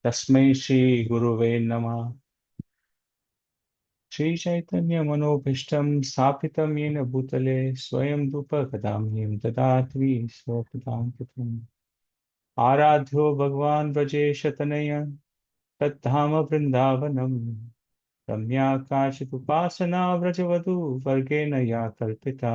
तस्मै श्री गुरुवे नमः। श्री चैतन्य मनोभीष्टं स्थापितं येन भूतले स्वयं रूप कदा मह्यं ददाति स्वपदान्तिकम्। आराध्यो भगवान् व्रजेशतनय तद्धाम वृन्दावनम्। रम्या काचिदुपासना व्रजवधू वर्गेण या कल्पिता।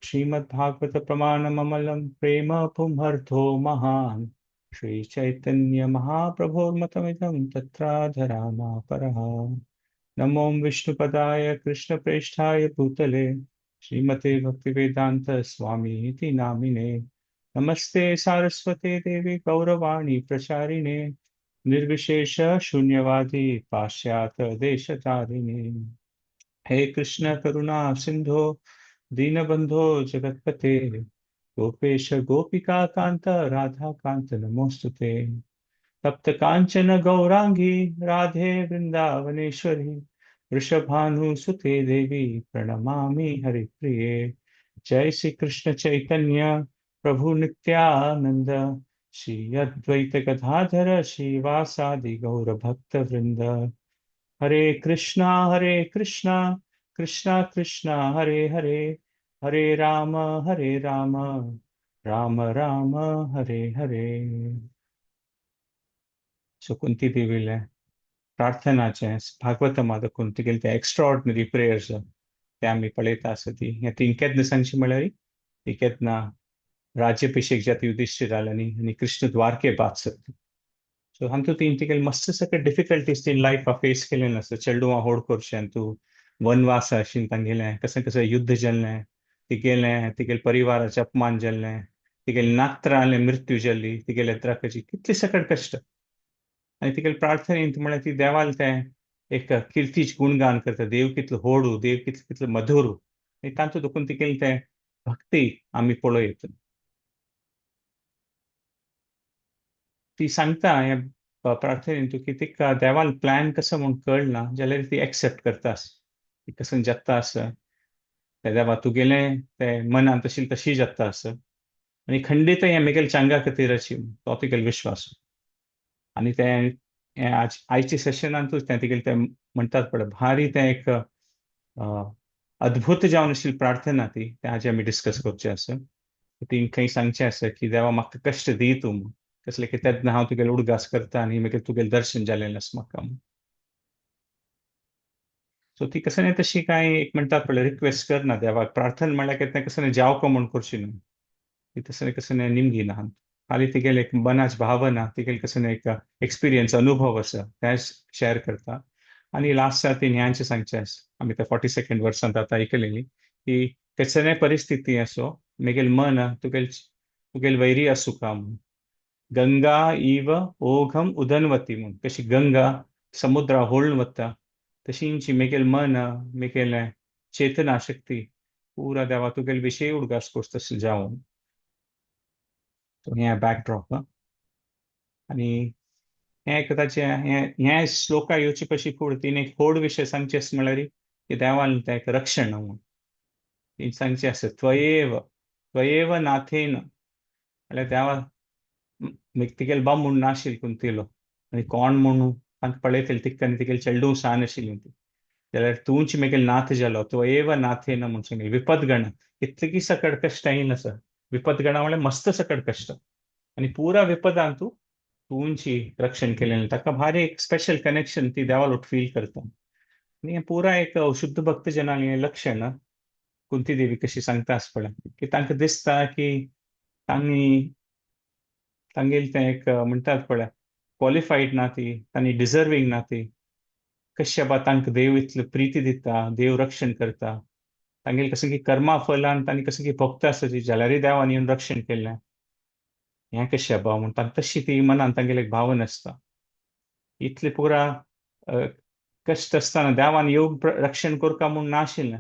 श्रीमद्भागवत प्रमाणममलं प्रेम पुंहर्थो महान्। श्री चैतन्य महाप्रभोर्मतमिदं तत्राधरामापरः। नमो विष्णुपदाय कृष्णप्रेष्ठाय भूतले श्रीमते भक्तिवेदांत स्वामी इति नामिने। नमस्ते सारस्वते देवी गौरवाणी प्रचारिणे निर्विशेष शून्यवादी पाश्चात्य देशतारिणे। हे कृष्ण करुणा सिंधो दीनबंधो जगतपते गोपेश गोपिका कांत राधा कांत नमोस्तुते। तप्त कांचन गौरांगी राधे वृंदावनेश्वरी वृषभानुसुते देवी प्रणमामि हरिप्रिये। जय श्री कृष्ण चैतन्य प्रभु नित्यानंद श्री अद्वैत गदाधर श्रीवासादि गौर भक्त वृंद। हरे कृष्णा कृष्णा कृष्णा हरे हरे, हरे राम राम राम हरे हरे। सो कुंती देवीले प्रार्थनाचे भागवतमात कुंती केले ते एक्स्ट्रॉर्डनरी प्रेयर्स ते आमी पळयता आसा. ती हें ती केन्ना सांगची म्हळ्यार ती केन्ना राज्याभिषेक जाता युधिष्ठिराल आनी कृष्ण द्वारके बाद सर. सो हांतू तीन तिगेले मस्त सगळे डिफिकल्टीज तीन लायफ फेस केलेले आसा. चेडवां होड करचें तूं वनवास आशिल्लें तांगेलें कशें कशें युद्ध जाल्लें तिगेलें तिगेले परिवाराचें अपमान जाल्लें तिगेले नात्रालें मृत्यू जाल्ली तिगेले त्राकाची कितले सकट कश्ट. आनी तिगेले प्रार्थनेंत म्हळ्यार ती देवाल तें एक किर्तीच गुणगान करता, देव कितलो होडू, देव कितलो कितलो मधुरू, आनी तातूंत देखून तिगेलें तें भक्ती आमी पळयत. ती सांगता हे प्रार्थनेंत की तिका देवाल प्लॅन कसो म्हूण कळना जाल्यार ती एक्सेप्ट करता, ती कसं जाता आसा ते देवा तुगेलें तें मनांत आशिल्लें तशी जाता आसा आनी खंडीत हें म्हगेल्या चांगा खातीर तो तिगेलो विश्वास. आनी तें हें आज आयच्या सेशनांतूच तें तिगेलें तें म्हणटात पळय भारी तें एक अद्भुत जावन आशिल्ली प्रार्थना ती तें आज आमी डिस्कस करचें आसा. ती खंय सांगचें आसा की देवा म्हाका कश्ट दी तूं कसलें की तेन्ना हांव तुगेलो उडगास करता आनी मागीर तुगेलें दर्शन जालें आसा म्हाका. सो ती कसं न्ही तशी कांय एक म्हणटात पळय रिक्वेस्ट करना देवाक, प्रार्थना म्हणल्यार केन्ना कसं न्ही जावको म्हूण करची न्हू, ती तसं कसं न्ही निमगी ना. खाली तिगेले एक मनाच भावना तिगेले कसं न्ही एक एक्सपिरियन्स अनुभव आसा तें शेअर करता. आनी लास्टाक ती ह्यांचें सांगचें आसा आमी त्या 42nd वर्सांत आतां आयकलेली की कसलेय परिस्थिती आसो म्हगेलें मन तुगेले तुगेले वैरी आसूं का म्हूण. गंगा इव ओघम उदनवती म्हूण, कशी गंगा समुद्रा होळून वता तशींची म्हगेलें मन म्हगेलें चेतना शक्ती पुरा देवा तुगेले विशय उडगास करता तशें जावन. हें बॅकड्रॉप. आनी हें एक ताचें हें हें श्लोका येवचे पशी फुडें तीन एक होड विशय सांगचे आसा म्हळ्यार की देवान तें एक रक्षण म्हूण ती सांगचें आसा. त्वयेव त्वयेव नाथेन म्हळ्यार देवा तिगेले बाब म्हूण नाशिल्लो कुंतीलो आनी कोण म्हूण तांकां पळयतले तिका आनी तिगेले चेडूं सान आशिल्ली ती जाल्यार तूंच म्हगेले नाथ जालो त्वयेव नाथेन म्हूण सांगलें. विपदगण कितलीं सकट कश्ट येयन आसा, विपदगणा म्हळ्यार मस्त सकट कश्ट आनी पुरा विपदान तूं तूंची रक्षण केलें. ताका भारी एक स्पेशल कनेक्शन ती देवालोट फील करता. आनी हें पुरा एक शुद्ध भक्त जनांलें हें लक्षण कुंती देवी कशी सांगता आसा पळय की तांकां दिसता की तांणी तांगेलें तें एक म्हणटात पळय क्वॉलिफायड ना ती, तांणी डिजर्वींग ना ती, कशें बा तांकां देव इतली प्रिती दिता, देव रक्षण करता, तांगेलें कसं की कर्मा फलान तांणी कसं की भक्त आसा ती जाल्यारय देवान येवन रक्षण केल्लें हें कशें बा म्हूण तांकां तशी ती मनान तांगेलें एक भावना आसता. इतले पुरा कश्ट आसतना देवान येवन रक्षण करका म्हूण नाशिल्लें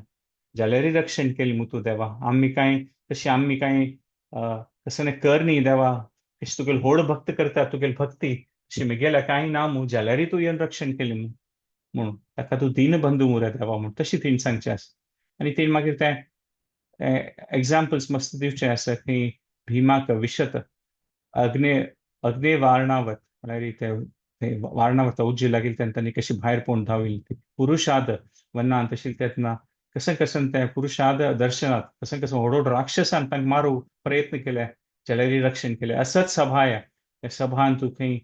जाल्यारय रक्षण केलें मू तूं देवा. आमी कांय तशी आमी कांय कसं कर न्ही देवा, कशें तुगेले होड भक्त करता तुगेली भक्ती तशी म्हगेल्या कांय ना मू जाल्यारय तूं येवन रक्षण केलें मू म्हणून ताका तूं दीनबंधू मुरे देवा म्हूण तशी तिणें सांगचें आसा. आनी तिणें मागीर तें एग्जाम्पल्स मस्त दिवचें आसा की भीमाक विशत अग्नि अग्नी वारणावत म्हळ्यार ते वारणावत उज्जी लागिल्ली तेन्ना तांणी कशी भायर पळोवन धांविल्ली ती पुरुषाद वनांत तशी तेन्ना कशें कशें ते पुरुषाद दर्शनात कशें कशें व्हड व्हड राक्षसान तांकां मारूंक प्रयत्न केले जाल्यार रक्षण केलें. असत सभाय त्या सभान तूं थंय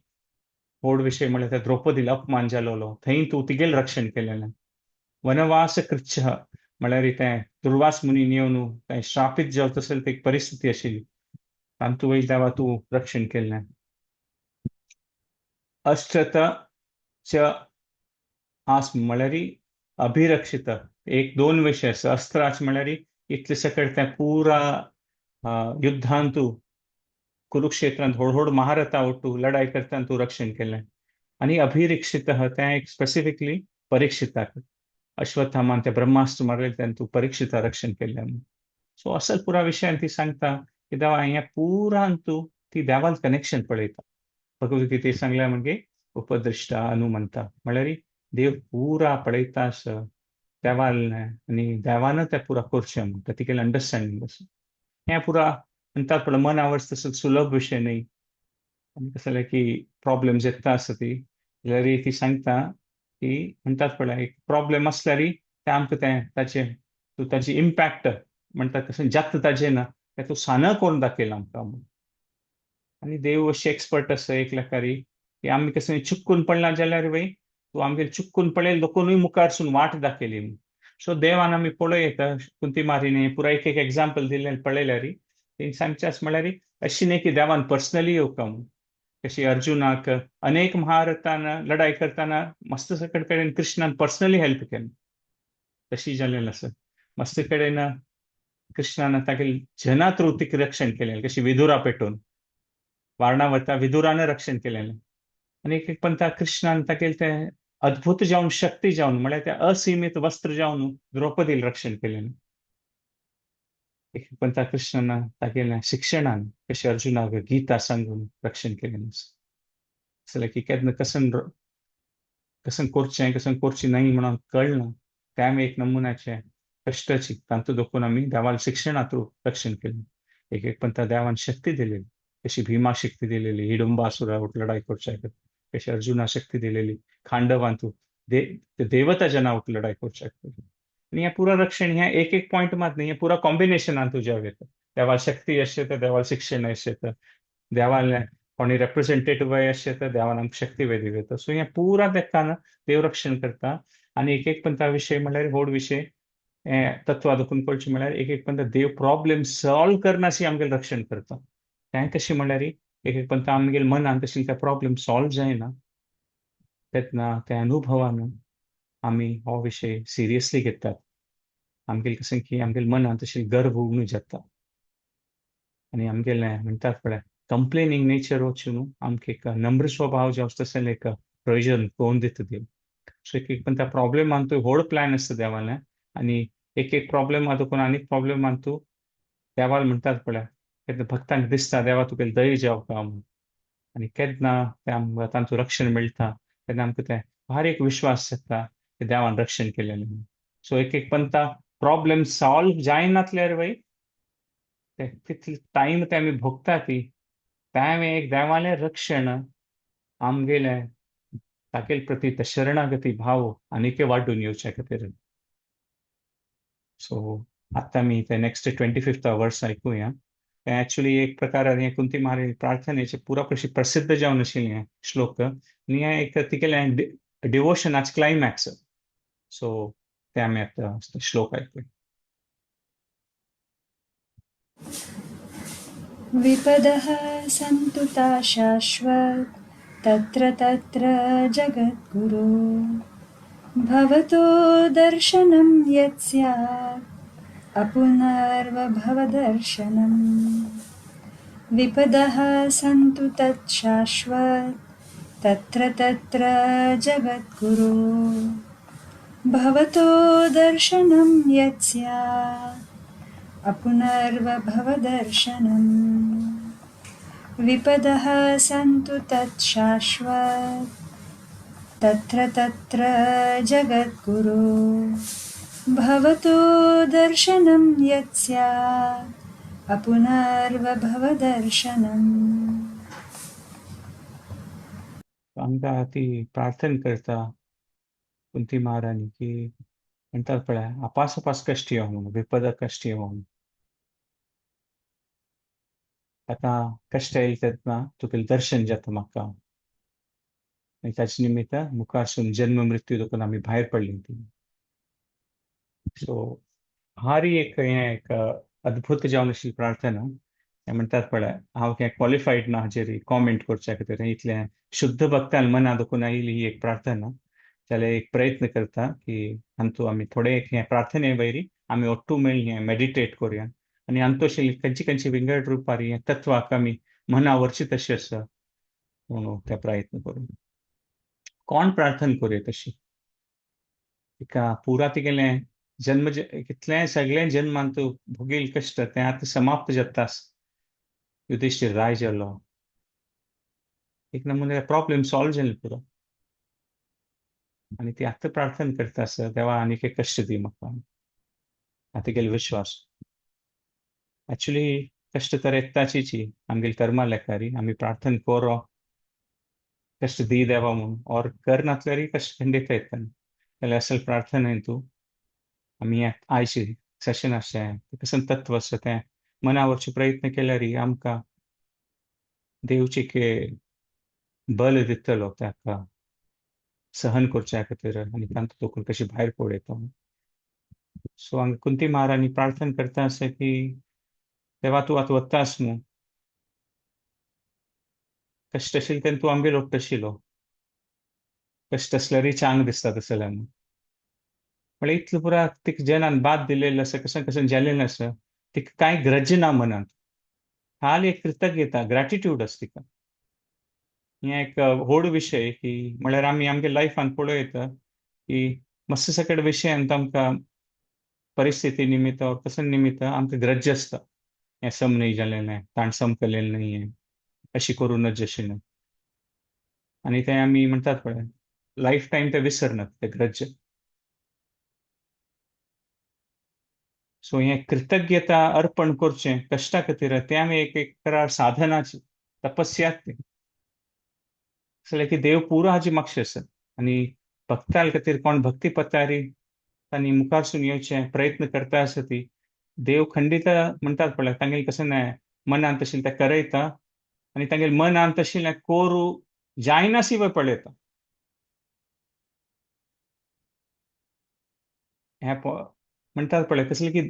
व्हड विशय म्हळ्यार त्या द्रौपदील अपमान जालोलो थंय तूं तिगेल रक्षण केलेलें. वनवास कृच्छ म्हळ्यार तें दुर्वास मुनी येवन तें श्रापीत जावं तसली ती एक परिस्थिती आशिल्ली तांतू वयर देवा तूं रक्षण केल्लें. अष्टत च आस म्हळ्यार अभिरक्षित एक दोन विशय आसा. अस्त्राच म्हळ्यार इतले सकट तें पुरा युद्धांत तूं कुरुक्षेत्रांत व्हड व्हड महारथा ओट्टू लढाई करतना तूं रक्षण केलें. आनी अभिरिक्षित तें एक स्पेसिफिकली परीक्षिताक अश्वत्थामान तें ब्रह्मास्त्र मारलें तेन्ना तूं परीक्षिता रक्षण केल्लें. सो असल पुरा विशयान ती सांगता की देवा ह्या पुरान तूं ती देवाल कनेक्शन पळयता. भगवद्गीते सांगल्या मागीर उपद्रष्टा अनुमंता म्हळ्यार देव पुरा पळयता आसा देवाल आनी देवान तें पुरा करचें म्हणटा तिगेलें अंडरस्टँडींग आसा. हें पुरा म्हणटात पळय मन आवडस तसो सुलभ विशय न्हय आनी कसं जालें की प्रॉब्लेम्स येता आसा ती जाल्यार ती सांगता की म्हणटात पळय एक प्रॉब्लेम आसल्यार तें आमकां तें ताचें तूं ताची इम्पॅक्ट म्हणटात तशें जाता ताजें ना तें तूं साना करून दाखयलां आमकां म्हूण. आनी देव अशें एक्सपर्ट आसा एक लेखारी की आमी कसं चुकून पडला जाल्यार वय तूं आमगेर चुकून पळयल दोकोनूय मुखारसून वाट दाखयली म्हूण. सो देवान आमी पळय येता कुंती मारीने पुरा एक एक एग्जाम्पल दिल्लें पळयल्यार तेणी सांगचें आसा म्हळ्यार अशी न्ही की देवान पर्सनली येवका म्हूण. कशी अर्जुनाक अनेक महारथान लढाई करतना मस्त सकट कडेन कृष्णान पर्सनली हेल्प केली तशी जालेलें आसा. मस्त कडेन कृष्णान तागेले जना थ्रू तिका रक्षण केलें कशी विदुरा पेटोवन वारणावता विदुरान रक्षण केलेलें. आनी एक एक पंथा कृष्णान तागेले तें अद्भुत जावन शक्ती जावन म्हळ्यार तें असीमित वस्त्र जावन द्रौपदील रक्षण केलेलें. एक एक पंथा कृष्णान तागेल्या शिक्षणान कशें अर्जुनाक गीता सांगून रक्षण केलेलें आसा. जाल्यार की केन्ना कसन कसन करचें कसन करचें न्हय म्हणून कळना तें एक नमुन्याचें कश्टाची तांतू दोखून आमी देवाल शिक्षणा थ्रू रक्षण केलें. एक एक पंथा देवान शक्ती दिलेली कशी भीमा शक्ती दिलेली हिडुंबासुरा लढाई करच्या कशी अर्जुना शक्ती दिलेली खांडवांतू देवता जना लढाई करच्या. आनी हें पुरा रक्षण हें एक एक पॉयंट मात न्ही, हें पुरा कॉम्बिनेशनान तुज्या येता. देवाल शक्ती अशें येता, देवाल शिक्षण अशें येता, देवाल कोणी रेप्रेझेंटेटिव्ह अशें येता, देवान आमकां शक्ती वेदी येता. सो हें पुरा तेकान देव रक्षण करता. आनी एक एक पंथा विशय म्हळ्यार व्हड विशय हें तत्वा दोखून कळचें म्हळ्यार एक एक पंथा देव प्रॉब्लेम सॉल्व करनाशी आमगेलें रक्षण करता. तें कशें म्हळ्यार एक एक पंथा आमगेले मनान तशें तें प्रॉब्लेम सॉल्व जायना तेन्ना त्या अनुभवान आमी हो विशय सिरियसली घेतात. आमगेलें कशें की आमगेले मनान तशें गर्व उणू जाता आनी आमगेलें म्हणटात पळय कंप्लेनिंग नेचर वचून न्हू आमकां एक नम्र स्वभाव जो आसता तसलें एक प्रयोजन करून दिता देव. सो एक एक पण त्या प्रॉब्लेमान तूं व्हड प्लॅन आसता देवालें आनी एक एक प्रॉब्लेम देखून आनीक प्रॉब्लेमान तूं देवाल म्हणटात पळय केन्ना भक्तांक दिसता देवा तुगेलें दया जावका म्हूण. आनी केन्ना तें आमकां तांचो रक्षण मेळटा तेन्ना आमकां तें भारी एक विश्वास जाता की देवान रक्षण केलेलें म्हूण. सो एक एक पंथा प्रॉब्लेम सॉल्व जायनातल्यार वय ते तितले टायम ते आमी भोगता ती तें एक देवालें रक्षण आमगेलें तागेले प्रती ते शरणागती भाव आनीकय वाडून येवच्या खातीर. सो आतां आमी ते नेक्स्ट 25th वर्स आयकुया. तें एक्चुली एक प्रकार हें कुंती महाराणी प्रार्थनेचें पुरा कशी प्रसिद्ध जावन आशिल्लें हें श्लोक आनी हें एक तिगेलें डिवोशनाचें क्लायमॅक्स. सो तें आमी आतां श्लोक आयकुया. विपदः सन्तु ता शाश्वत तत्र तत्र जगद्गुरो भवतो दर्शनं यत् स्यात् अपुनर्वभवदर्शनम्। विपदः सन्तु तत् शाश्वत तत्र तत्र जगद्गुरो भवतो दर्शनं यत् स्यात् अपुनर्वभवदर्शनम्। विपदः सन्तु तत् शाश्वत तत्र तत्र जगद्गुरो भवतो दर्शनं यत् स्यात् अपुनर्वभवदर्शनम्. हांगा ती प्रार्थना करता कुंती महाराणी की म्हणटात पळय आपास आपास कश्ट येवं म्हणून, विपद कश्ट येवं म्हणून. ताका कश्ट येयले तेन्ना तुगेलें दर्शन जाता म्हाका आनी ताचे निमित्त मुखारसून जन्म मृत्यू देखून आमी भायर पडली ती. सो भारी एक हें एक अद्भुत जावन आशिल्ली प्रार्थना. हें म्हणटात पळय हांव हें क्वॉलिफायड ना हाजेर कॉमेंट करच्या खातीर, इतलें शुद्ध भक्तान मना दुखून आयिल्ली ही एक प्रार्थना. जाल्यार एक प्रयत्न करता की हातूंत आमी थोडे एक हे प्रार्थने वयरी आमी ओट्टू मेळून हें मेडिटेट करुया आनी हातूंत खंयची खंयची विंगड रुपार हें तत्वाक आमी मना व्हरची तशी आसा म्हणून ते प्रयत्न करूं. कोण प्रार्थना करूया तशी तिका पुरा तिगेलें जन्म कितलें सगळें जन्मांत भोगील कश्ट तें आतां समाप्त जाता. युधिश्टीर राय जालो, एक नमुने प्रॉब्लेम सॉल्व जालें पुरो आनी ती आतां प्रार्थना करता आसा देवा आनीक एक कश्ट दी म्हाका. आतां तिगेलो विश्वास एक्चुली कश्ट तर येताचीची आमगेली कर्मा लेखारी आमी प्रार्थना करो कश्ट दी देवा म्हणून और कर नासल्यारय कश्ट खंडीत येता. जाल्यार असल प्रार्थना तूं आमी आयची सेशन आसा कसं तत्व आसा तें मनावरचे प्रयत्न केल्यार आमकां देवचे के बल दितलो ताका सहन करच्या खातीर आनी तांतूं तकून कशी भायर पडयता. सो हांगा कुंती महाराणी प्रार्थना करता आसा की देवा तूं आतां वता आस न्हू, कश्ट आशिल्ले तेन्ना तूं आमगेर लोट्ट आशिल्लो, कश्ट आसल्यारय चांग दिसता तशें जाल्यार म्हळ्यार इतलें पुरा तिका जनान बाद दिलेलें आसा, कशें कशें जालेलें आसा, तिका कांय ग्रज ना मनांत, खाली एक कृतज्ञता ग्रॅटिट्यूड आसा तिका. हें एक व्हड विशय की म्हळ्यार आमी आमगे लायफान पळोवं येता की मस्त सकट विशयांत आमकां परिस्थिती निमित्त और तसं निमित्त आमकां ग्रज आसता, हें सम न्हय जालेलें, ताण सम केलेलें न्हय, हें अशें करूं नज अशें न्हय. आनी तें आमी म्हणटात पळय लायफ टायम ते विसरनात ते ग्रज. सो हें कृतज्ञता अर्पण करचें कश्टा खातीर तें आमी एक एक करार साधनाची तपस्या ती जाल्यार की देव पुरो हाजी मागशे आसा आनी भक्ताल खातीर कोण भक्ती पतारी तांणी मुखारसून येवचें प्रयत्न करता आसा ती देव खंडीत म्हणटात पळय तांगेलें कशें न्हय मनांत आशिल्लें तें करयता आनी तांगेलें मनांत आशिल्लें कोरू जायनासी वय पळयता. हें म्हणटात पळय कसलें की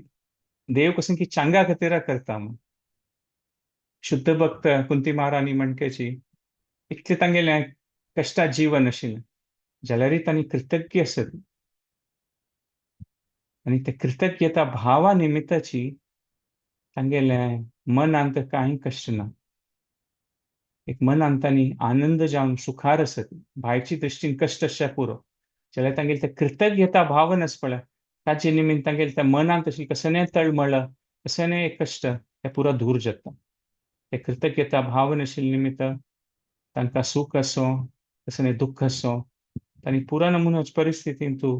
देव कसलें की चांगा खातीर करता म्हूण. शुद्ध भक्त कुंती महाराणी म्हणकेची इतलें तांगेलें कश्टा जीवन आशिल्लें जाल्यारय तांणी कृतज्ञ आसत आनी ते कृतज्ञता भावा निमित्ताची तांगेलें मनांत कांय कश्ट ना, एक मनांत तांणी आनंद जावन सुखार आसत, भायची दृश्टीन कश्ट आसच्या पुरो जाल्यार तांगेलें तें कृतज्ञता भावन आसा पळय ताचे निमित्त तांगेलें त्या मनांत अशी कसलें तळमळ कसलें एक कश्ट तें पुरो दूर जाता. ते कृतज्ञता भावन आशिल्ले निमित्त तांकां सूख आसूं कसलें दुख्ख आसूं तांणी पुरा नमुनोच परिस्थितींत तूं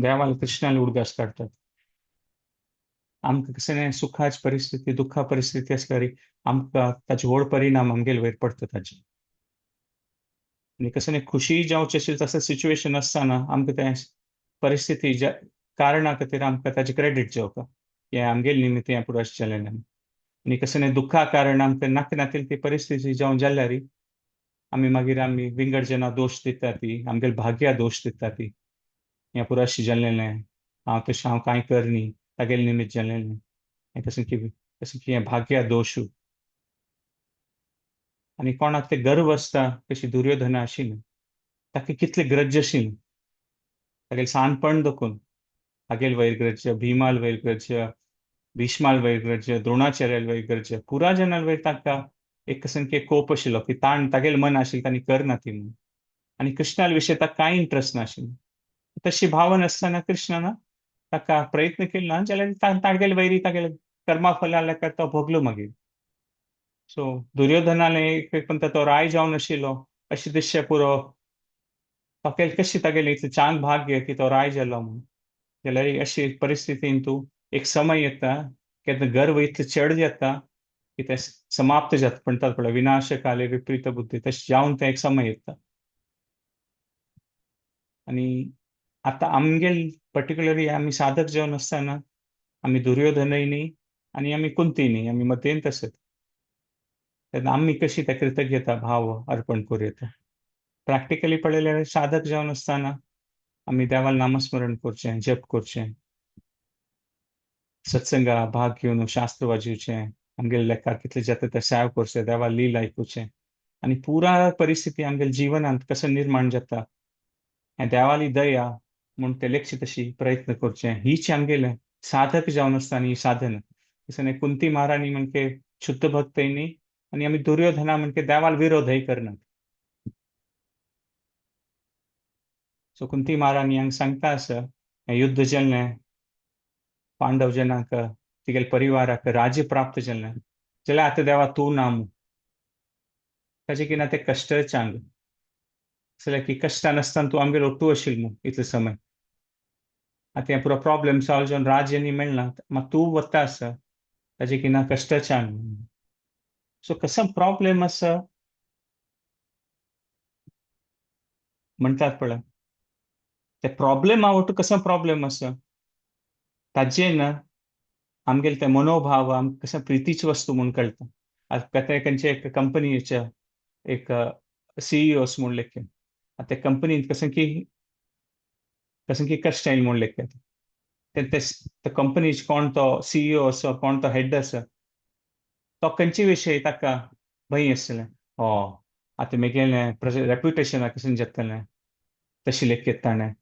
देवाल कृष्णाले उडगास काडटात. आमकां कसलें सुखाची परिस्थिती दुख्खा परिस्थिती आसल्यार आमकां ताचे व्हड परिणाम आमगेले वयर पडटा ताचे. आनी कसलें खुशी जावचें आशिल्लें तसलें सिच्युएशन आसतना आमकां तें परिस्थिती ज्या कारणा खातीर आमकां ताचें क्रेडीट जावपा हें आमगेले निमित्त हें पुरो अशें जालें ना. आनी कसलें दुख्खा कारण आमकां नाका नातिल्ली ती परिस्थिती जावन जाल्यार आमी मागीर आमी विंगड जाणां दोश दिता ती आमगेले भाग्या दोश दिता ती हें पुरो अशें जालेलें हांव तशें हांव कांय करनी तागेले निमित्त जालेलें हें कसलें की कसलें की हें भाग्या दोशू. आनी कोणाक ते गर्व आसता कशी दुर्योधना आशिल्लें ताका कितलें ग्रज आशिल्लें तागेलें सानपण दखून हागेल वयर ग्रज, भीमाल वयर ग्रज, भीष्माल वयर ग्रज, द्रोणाचार्याल वयर ग्रज, पुरा जनाल वयर ताका एक कसम की कोप आशिल्लो की ताण तागेलें मन आशिल्लें तांणी करना ती म्हणून. आनी कृष्णाल विशय ताका कांय इंट्रस्ट नाशिल्लो. तशी भावना आसतना कृष्णान ताका प्रयत्न केलो ना जाल्यार तागेले वैरी तागेले कर्मा फला तो भोगलो मागीर. सो दुर्योधनाले एक पण तो राय जावन आशिल्लो अशें दिसचें पुरो ताका कशी तागेली इतलें चांग भाग्य की तो राय जालो म्हणून. जाल्यार अशी परिस्थितीन तूं एक समय येता केन्ना गर्व इतलो चड जाता की ते समाप्त जाता म्हणटात पळय, विनाशकाले विपरीत बुद्धी, तशें जावन तें एक समय येता. आनी आतां आमगेल पर्टिक्युलरली आमी साधक जावन आसतना आमी दुर्योधनय न्ही आनी आमी कुंती न्ही, आमी मध्येंत आसत. तेन्ना आमी कशी त्या कृतज्ञता भाव अर्पण करूं येता. प्रॅक्टिकली पळयल्यार साधक जावन आसतना आमी देवाल नामस्मरण करचें, जप करचें, सत्संगा भाग घेवन शास्त्र वाजोवचें, आमगेले लेखार कितले जाता ते सेव करचें, देवा लील आयकुचें आनी पुरा परिस्थिती आमगेले जिवनांत कसो निर्माण जाता हें देवाली दया म्हूण ते लेखचे तशी प्रयत्न करचें. हीच आमगेलें साधक जावन आसतना ही साधना. तशें कुंती महाराणी म्हणजे शुद्ध भक्त न्ही आनी आमी दुर्योधना म्हणजे देवाल विरोधय करनात. सो कुंती महाराणी हांगा सांगता आसा, हें युद्ध जाल्लें पांडव जनांक तिगेले परिवाराक राज्य प्राप्त जाल्लें, जाल्यार आतां देवा तूं ना मू, ताचें कितें तें कश्ट चांग जाल्यार की कश्टान आसतना तूं आमगेर ओट्टू आशिल्लो मू इतलो समय, आतां हें पुरो प्रॉब्लम सॉल्व जावन राज्य न्ही मेळना, मात तूं वता आसा ताचें कितें कश्ट चांग. सो कसो प्रॉब्लम आसा म्हणटात पळय, ते प्रॉब्लेम आवडटा कसो प्रॉब्लम आसा ताजेर ना आमगेले ते मनोभाव आमकां कसो प्रितीची वस्तू म्हूण कळटा. आतां ते खंयचे एक कंपनीच्या एक सीईओ म्हूण लेखेन, आतां त्या कंपनीन कसं की कश्ट येयल म्हूण लेखेन, ते कंपनीच कोण तो सीईओ आसा, कोण तो हेड आसा, तो खंयचे विशय ताका भंय आसलें, हो आतां मेगेलें रेप्युटेशना कशें जातलें, तशें लेखयत ताणें,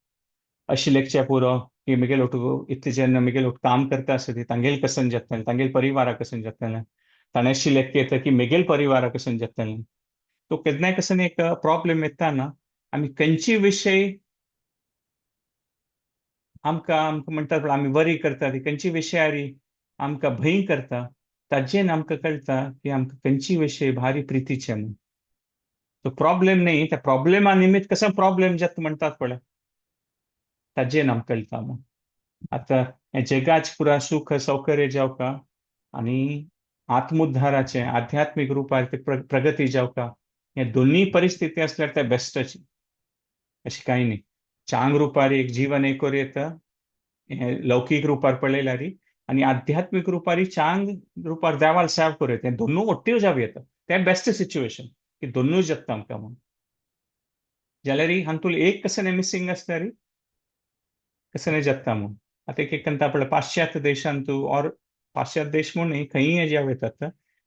अशें लेखचें पुरो की मेगेले ओटू इतले जेन्ना मेगेले ओटू काम करता आसता ती तांगेले कसन जातलें, तांगेले परिवारा कसन जातलें, ताणें अशें लेखयत की मेगेले परिवारा कसन जातलें. तो केन्नाय कसन एक प्रॉब्लम येता ना, आमी खंयचे विशय आमकां आमकां म्हणटात पण आमी वरी करता ती खंयचे विशयारी आमकां भंय करता, ताजेन आमकां कळटा की आमकां खंयची विशय भारी प्रितीचे म्हूण. तो प्रॉब्लेम न्ही, त्या प्रॉब्लेमा निमित्त कसो प्रॉब्लेम जाता म्हणटात पळय, ताजेन आमकां कळटा म्हूण. आतां हें जगाच पुरा सुख सौकर्य जावका आनी आत्मोद्धाराचें आध्यात्मीक रुपार ते प्रगती जावका, हे दोन्ही परिस्थिती आसल्यार ते बेस्टाची, अशें कांय न्ही. चांग रुपार एक जीवन एक करूं येता, हें लौकीक रुपार पळयल्यार आनी आध्यात्मीक रुपार चांग रुपार देवाल सेव करूं येता, हें दोनूय ओट्ट्यो जावं येता, तें बेस्ट सिच्युएशन की दोनूय जाता आमकां म्हूण. जाल्यार हातूंत एक कशें मिसींग आसल्यार कशें जाता म्हूण. आतां एक एक पळय पाश्चात्य देशांत और पाश्चात्य देश म्हूण न्ही खंयीय जावं येतात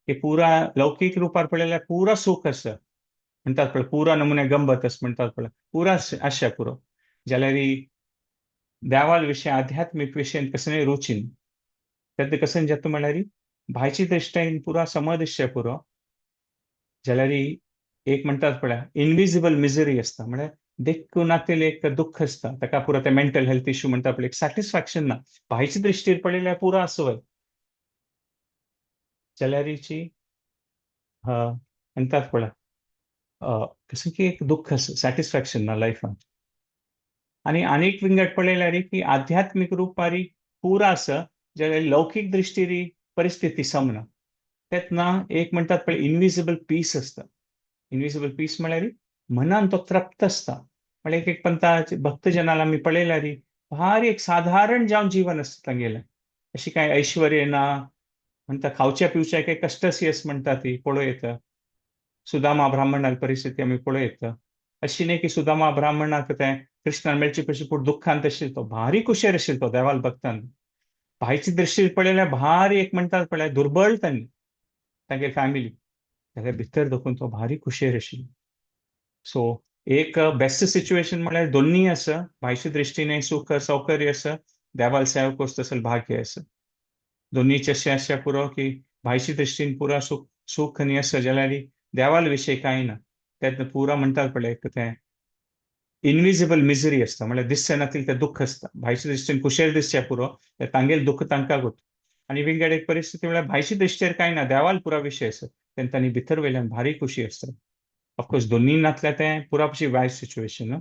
की पुरा लौकीक रुपार पळयल्यार पुरा सूख आसा म्हणटात पळय, पुरा नमुने गंमत आसा म्हणटात पळय, पुरा आशा पुरो. जाल्यार देवाल विशय आध्यात्मीक विशयान कसलें रुचीन तेन्ना कशें जाता म्हणल्यार भायची दृश्टेन पुरा समदिश्य पुरो. जाल्यार एक म्हणटात पळय इनविजिबल मिजरी आसता, म्हळ्यार देखून नातेले एक दुःख आसता, ताका पुरो ते मेंटल हेल्थ इश्यू म्हणटा पळय, एक सॅटिस्फॅक्शन ना, भायचे दृश्टीर पळयल्यार पुरो आसो. जाल्यारीची म्हणटात पळय कसं की एक दुःख आसा, सॅटिस्फॅक्शन ना लायफान. आनी आनीक विंगड पळयल्यार की आध्यात्मीक रुपारी पुरा आसा, जाल्यार लौकीक दृश्टीरी परिस्थिती समना, तेन्ना एक म्हणटात पळय इनविजिबल पीस आसता. इनविजिबल पीस म्हळ्यार मनान तो तृप्त आसता. म्हळ्यार एक एक पंथा भक्तजनाला आमी पळयल्यार भारी एक साधारण जावन जीवन आसता तांगेलें, अशी कांय ऐश्वर्य ना म्हणटा, खावच्या पिवच्या काय कश्टसी अस म्हणटा ती पळोवं येता. सुदामा ब्राह्मणाली परिस्थिती आमी पळोवं येता, अशी न्ही की सुदामा ब्राह्मणाक तें कृष्णान मेळचे पयलीं पूण दुख्खान तशें तो भारी कुशेर आशिल्लो तो देवाल भक्तान. भायची दृश्टी पळयल्यार भारी एक म्हणटात पळय दुर्बळ तांणी तांगेली फॅमिली, जाल्यार भितर दखून तो भारी कुशेर आशिल्लो. सो एक बेस्ट सिच्युएशन म्हळ्यार दोन्ही आसा, भायच्या दृश्टीने सुख सौकर्य आसा, देवाल सेव करता तसो भाग्य आसा. दोन्हीचे अशें आसच्या पुरो की भायच्या दृश्टीन पुरा सुख सुख न्ही आसा, जाल्यार देवाल विशय कांय ना, तेन्ना पुरा म्हणटात पळय तें इनविजिबल मिजरी आसता, म्हळ्यार दिसचें ना तितलें दुख्ख आसता. भायच्या दृश्टीन कुशेर दिसचें पुरो, तांगेलें दुख्ख तांकां गोत. आनी विंगड एक परिस्थिती म्हळ्यार भायच्या दृश्टीर कांय ना, देवाल पुरा विशय आसा, तेन्ना तांणी भितर वयल्यान भारी खुशी आसता. ऑफकोर्स दोन्ही नातल्यार तें पुरा अशी वायट सिच्युएशन.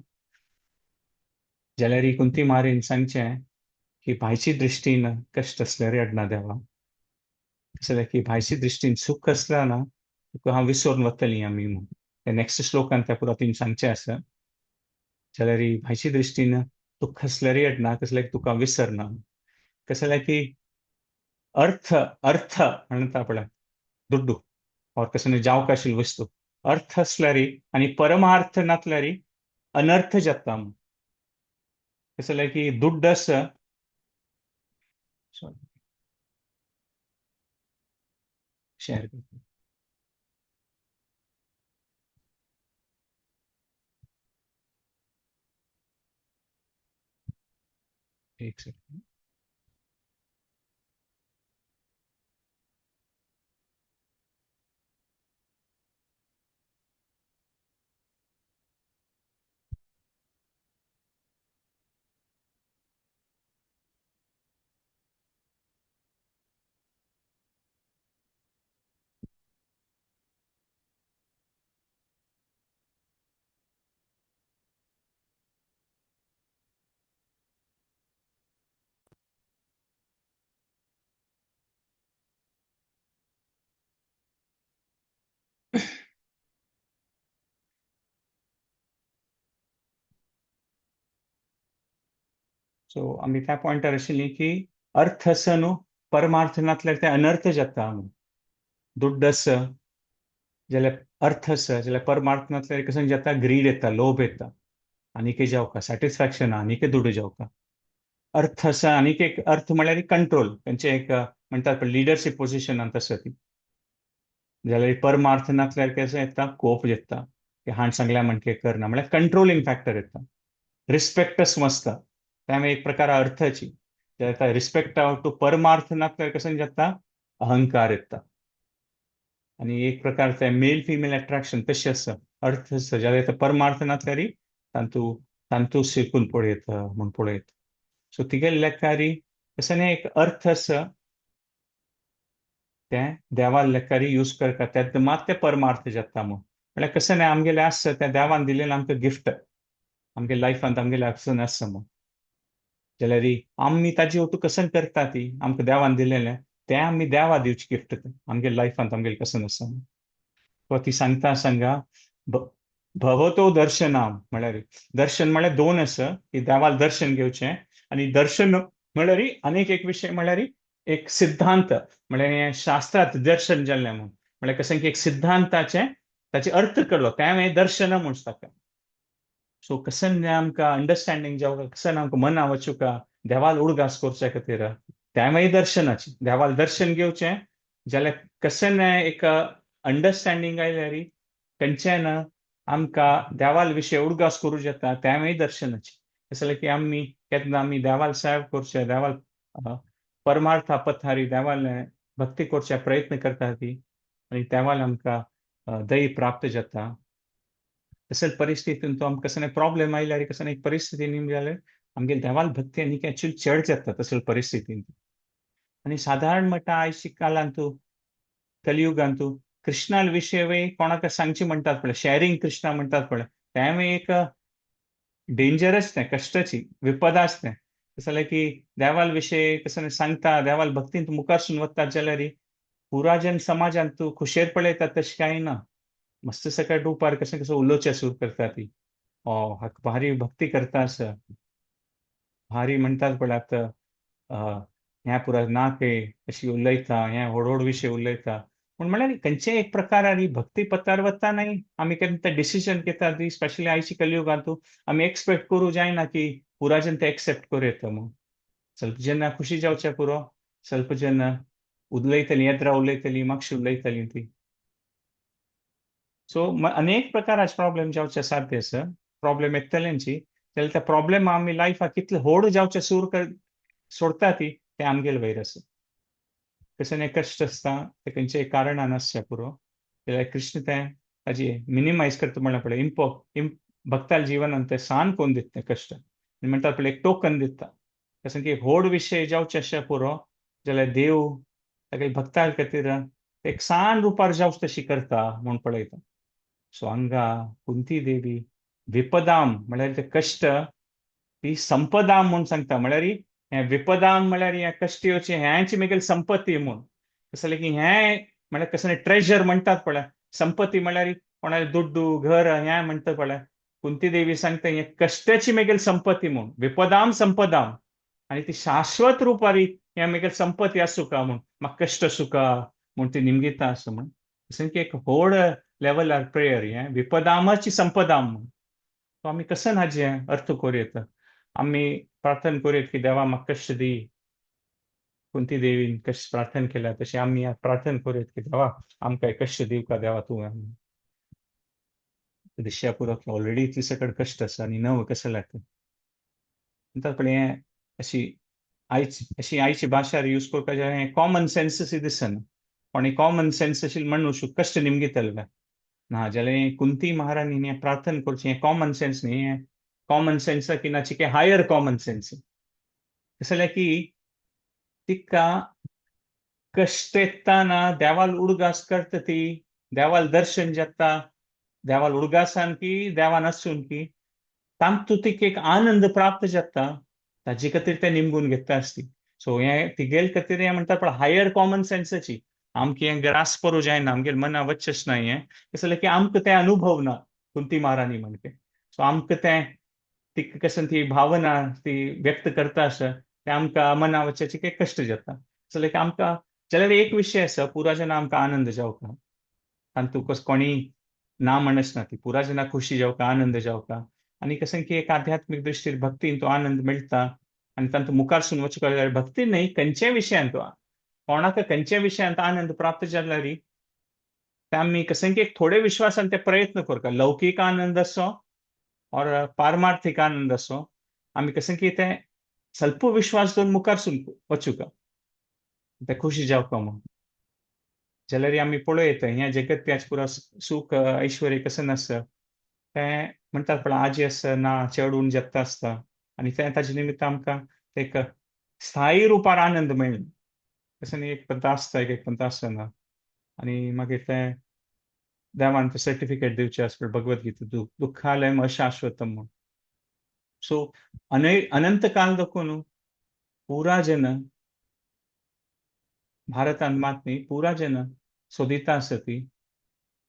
जाल्यार कुंती मारीन सांगचें की भायची दृश्टीन कश्ट आसल्यार अडना देवा, जाल्यार की भायशी दृश्टीन सुख आसला ना तुका हांव विसरून वतली आमी म्हूण. ते नेक्स्ट श्लोकान त्या पुरा तिन सांगचें आसा. जाल्यार भायशी दृश्टीन तूं खसल्यार येना, कसल्यार तुका विसरना. कसं जाल्यार की अर्थ अर्थ म्हणटा पळय दुड्डू और कसं जावंक आशिल्ली वस्तू अर्थ आसल्यार आनी परमार्थ नासल्यार अनर्थ जाता. कसं जाल्यार की दुड्ड आसा, सॉरी शेअर करता. एक सेकंड. सो आमी त्या पॉयंटार आशिल्ली की अर्थ आसा न्हू परमार्थ नासल्यार ते अनर्थ जाता. दुड्ड आसा जाल्यार अर्थ आसा, जाल्यार परमार्थ नासल्यार कसं जाता, ग्रीड येता, लोभ येता, आनीक जावका सॅटिस्फॅक्शन, आनीक दुडू जावका. अर्थ आसा आनीक एक अर्थ म्हळ्यार कंट्रोल, तेंचे एक म्हणटात पळय लिडरशीप पोजिशनांत आसा ती. जाल्यार परमार्थ नासल्यार कशें येता, कोप येता की हाण सांगल्या म्हणके करना, म्हळ्यार कंट्रोलिंग फॅक्टर येता. रिस्पेक्टच मसता, त्यामुळे एक प्रकार अर्थाची रिस्पेक्ट टू परमार्थ नासल्यार कसं जाता, अहंकार येता. आणि एक प्रकार ते मेल फिमेल अट्रॅक्शन तशें आसा, अर्थ आसा जाल्यार परमार्थ नासल्यार तांतू तांतू शिकून पळयता म्हूण पळयता. सो तिगेले लेखारी तशें न्ही एक अर्थ आसा तें देवा लेखारी यूज करता तेन्ना मात तें परमार्थ जाता म्हूण. म्हळ्यार कशें न्ही आमगेलें आसा तें देवान दिलेलें आमकां गिफ्ट, आमगे लायफांत आमगेलें आसून आसा म्हूण. जाल्यार आमी ताजी वटू कसन करता ती आमकां देवान दिलेलें तें आमी देवा दिवचें गिफ्ट आमगे लायफांत आमगेलें कसन आसा. ती सांगता सांगा भवतो दर्शनाम, म्हळ्यार दर्शन म्हळ्यार दोन आसा की देवाक दर्शन घेवचें आनी दर्शन म्हळ्यार आनीक एक विशय म्हळ्यार एक सिद्धांत, म्हळ्यार शास्त्रांत दर्शन जाल्लें म्हूण, म्हळ्यार कशें की एक सिद्धांताचें ताचे अर्थ कळ्ळो तें हांवें दर्शन म्हूण ताका. सो कसन आमकां अंडरस्टँडींग जावं, कसन आमकां मना वचुका देवाल उडगास करच्या खातीर तें मागीर दर्शनाचें देवाल दर्शन घेवचें जाल्यार कसन एक अंडरस्टँडींग आयल्यार खंयच्यान आमकां देवाल विशय उडगास करूं जाता तें मागीर दर्शनाचें. तशें जाल्यार की आमी केन्ना आमी देवाल सेव करचें, देवाल परमार्था पथारी देवाल भक्ती करचे प्रयत्न करता ती आनी देवाल आमकां दही प्राप्त जाता. तशेंच परिस्थितीन तो आमकां कसो प्रॉब्लेम आयल्यार कसो एक परिस्थिती न्ही जाल्यार आमगे देवाल भक्ती आनी एक्चुअली चड जाता तसले परिस्थितीन. आनी सादारण म्हणटा आयज कालांतू कलियुगांतू कृष्णाल विशय कोणाक सांगची म्हणटात पळय, शॅरिंग कृष्णा म्हणटात पळय, तें एक डेंजरस तें, कश्टाची विपदाच तें. तशें जाल्यार की देवाल विशय कसो सांगता देवाल भक्तीन मुखार वतात जाल्यार पुरा जन समाजांत तूं खुशेर पळयता तशें कांय ना. मस्त सकाळ रुपार कशें कसो उलोवचें सुरू करता ती, ओ हाका भारी भक्ती करता आसा, भारी म्हणटात पळय आतां ह्या पुरा ना ते अशी उलयता, ह्या व्हड व्हड विशय उलयता. पूण म्हळ्यार खंयचेय एक प्रकार आनी भक्ती पथार वता न्ही आमी केन्ना ते डिसिजन घेता ती स्पेशली आयच्या कलियुगांतू आमी एक्सपेक्ट करूं जायना की पुरा जन ते एक्सेप्ट करूं येता म्हूण. ಸ್ವಲ್ಪ ಜನ ಖುಷಿ जावचें पुरो, ಸ್ವಲ್ಪ ಜನ उलयतलीं, येद्रा उलयतलीं, मातशी उलयतलीं ती. सो अनेक प्रकाराचे प्रॉब्लेम जावचे साध्य आसा, प्रॉब्लेम येतलेंची जाल्यार त्या प्रॉब्लेम आमी लायफाक कितले व्हड जावचे सूर सोडटा ती तें आमगेले वयर आसा. कशें न्ही कश्ट आसता ते खंयच्याय कारणान आसचें पुरो, जाल्यार कृष्ण तें ताजी मिनिमायज करता म्हणल्यार पळय इम्पो भक्ताल जिवनान तें सान करून दिता तें कश्ट. आनी म्हणटात पळय एक टोकन दिता, कशें की व्हड विशय जावचे आसचे पुरो जाल्यार देव ताका भक्ता खातीर एक सान रुपार जावचें तशी करता म्हूण पळयता. सो हांगा कुंती देवी विपदाम म्हळ्यार ते कश्ट ती संपदाम म्हूण सांगता, म्हळ्यार हें विपदाम म्हळ्यार हें कश्ट येवचें हेंच मेगेली संपत्ती म्हूण. कसं की हें म्हळ्यार कसं ट्रेजर म्हणटात पळय, संपत्ती म्हळ्यार कोणाले दुड्डू घर हें म्हणटात पळय. कुंती देवी सांगता हें कश्टाची मेगेल संपत्ती म्हूण, विपदाम संपदाम, आनी ती शाश्वत रुपारी हें मेगेल संपत्ती आसूका म्हूण, म्हाका कश्ट आसूका म्हूण ती निमगिता आसा म्हूण. तशें की एक व्हड लेवलार प्रेयर हें विपदामाची संपदाम म्हूण. तो आमी कसन हाजें अर्थ करूं येता? आमी प्रार्थना करूं येता की देवा म्हाका कश्ट दी. कुंती देवीन कशें प्रार्थना केल्या तशें आमी प्रार्थना करूं येता की देवा आमकां कश्ट दिवका देवा तूं. दिश्या पुरो ऑलरेडी इतले सकट कश्ट आसा आनी नव कसं लागता म्हणटात. पण हें अशी आयची अशी आयची भाशा यूज करपाचें हें कॉमन सेन्स अशी दिसना. पण कॉमन सेन्स अशी म्हणू कश्ट निमगितले ना जाल्यार कुंती महाराणी हें प्रार्थना करचें हें कॉमन सेन्स न्ही. हें कॉमन सेन्स की ना की हायर कॉमन सेन्स. कसं जाल्यार की तिका कश्ट येताना देवाल उडगास करता, ती देवाल दर्शन जाता, देवाल उडगासान की देवान आसून की तांतू तिका एक आनंद प्राप्त जाता, ताजे खातीर ते निमगून घेता आसती. सो हें तिगेल खातीर हें म्हणटा पण हायर कॉमन सेन्साची आमकां हें ग्रास करूं जायना, आमगेर मना वचच ना हें. कसं जाल्यार की आमकां तें अनुभव ना कुंती महाराणी म्हणके. सो आमकां तें तिका कशें ती भावना ती व्यक्त करता आसा तें आमकां मना वचपाचें काही कश्ट जाता. कसं जाल्यार की आमकां जाल्यार एक विशय आसा, पुरा जना आमकां आनंद जावका, तातूंत कस कोणी ना म्हणच ना, ती पुरा जना खुशी जावका, आनंद जावका. आनी कशें की एक आध्यात्मीक दृश्टीर भक्तीन तो आनंद मेळटा आनी तांतूं मुखारसून वचूंक जाल्यार भक्ती न्हय खंयच्याय विशयांत, कोणाक खंयच्या विशयांत आनंद प्राप्त जाल्यार ते आमी कशें की एक थोडे विश्वासान ते प्रयत्न करता. लौकीक आनंद आसो और पारमार्थिक आनंद आसो, आमी कशें की ते स्वल्प विश्वास दवरून मुखारसून वचूका ते खुशी जावका म्हूण. जाल्यार आमी पळयता ह्या जगत्याच पुरा सुख ऐश्वर्य कशें नासता तें म्हणटात पण आजी आसा ना चडून जगता आसता आनी तें ताजे निमित्त आमकां एक स्थायी रुपार आनंद मेळना. तशें न्ही, एक पंत आसता, एक एक पंत आसना आनी मागीर तें देवान तें सर्टिफिकेट दिवचें आसता भगवत गीता दुःखालयम अशाश्वतम म्हूण. सो अनंत काल दाखोवन पुरा जन भारतांत मात न्ही पुरा जन सोदिता आसा ती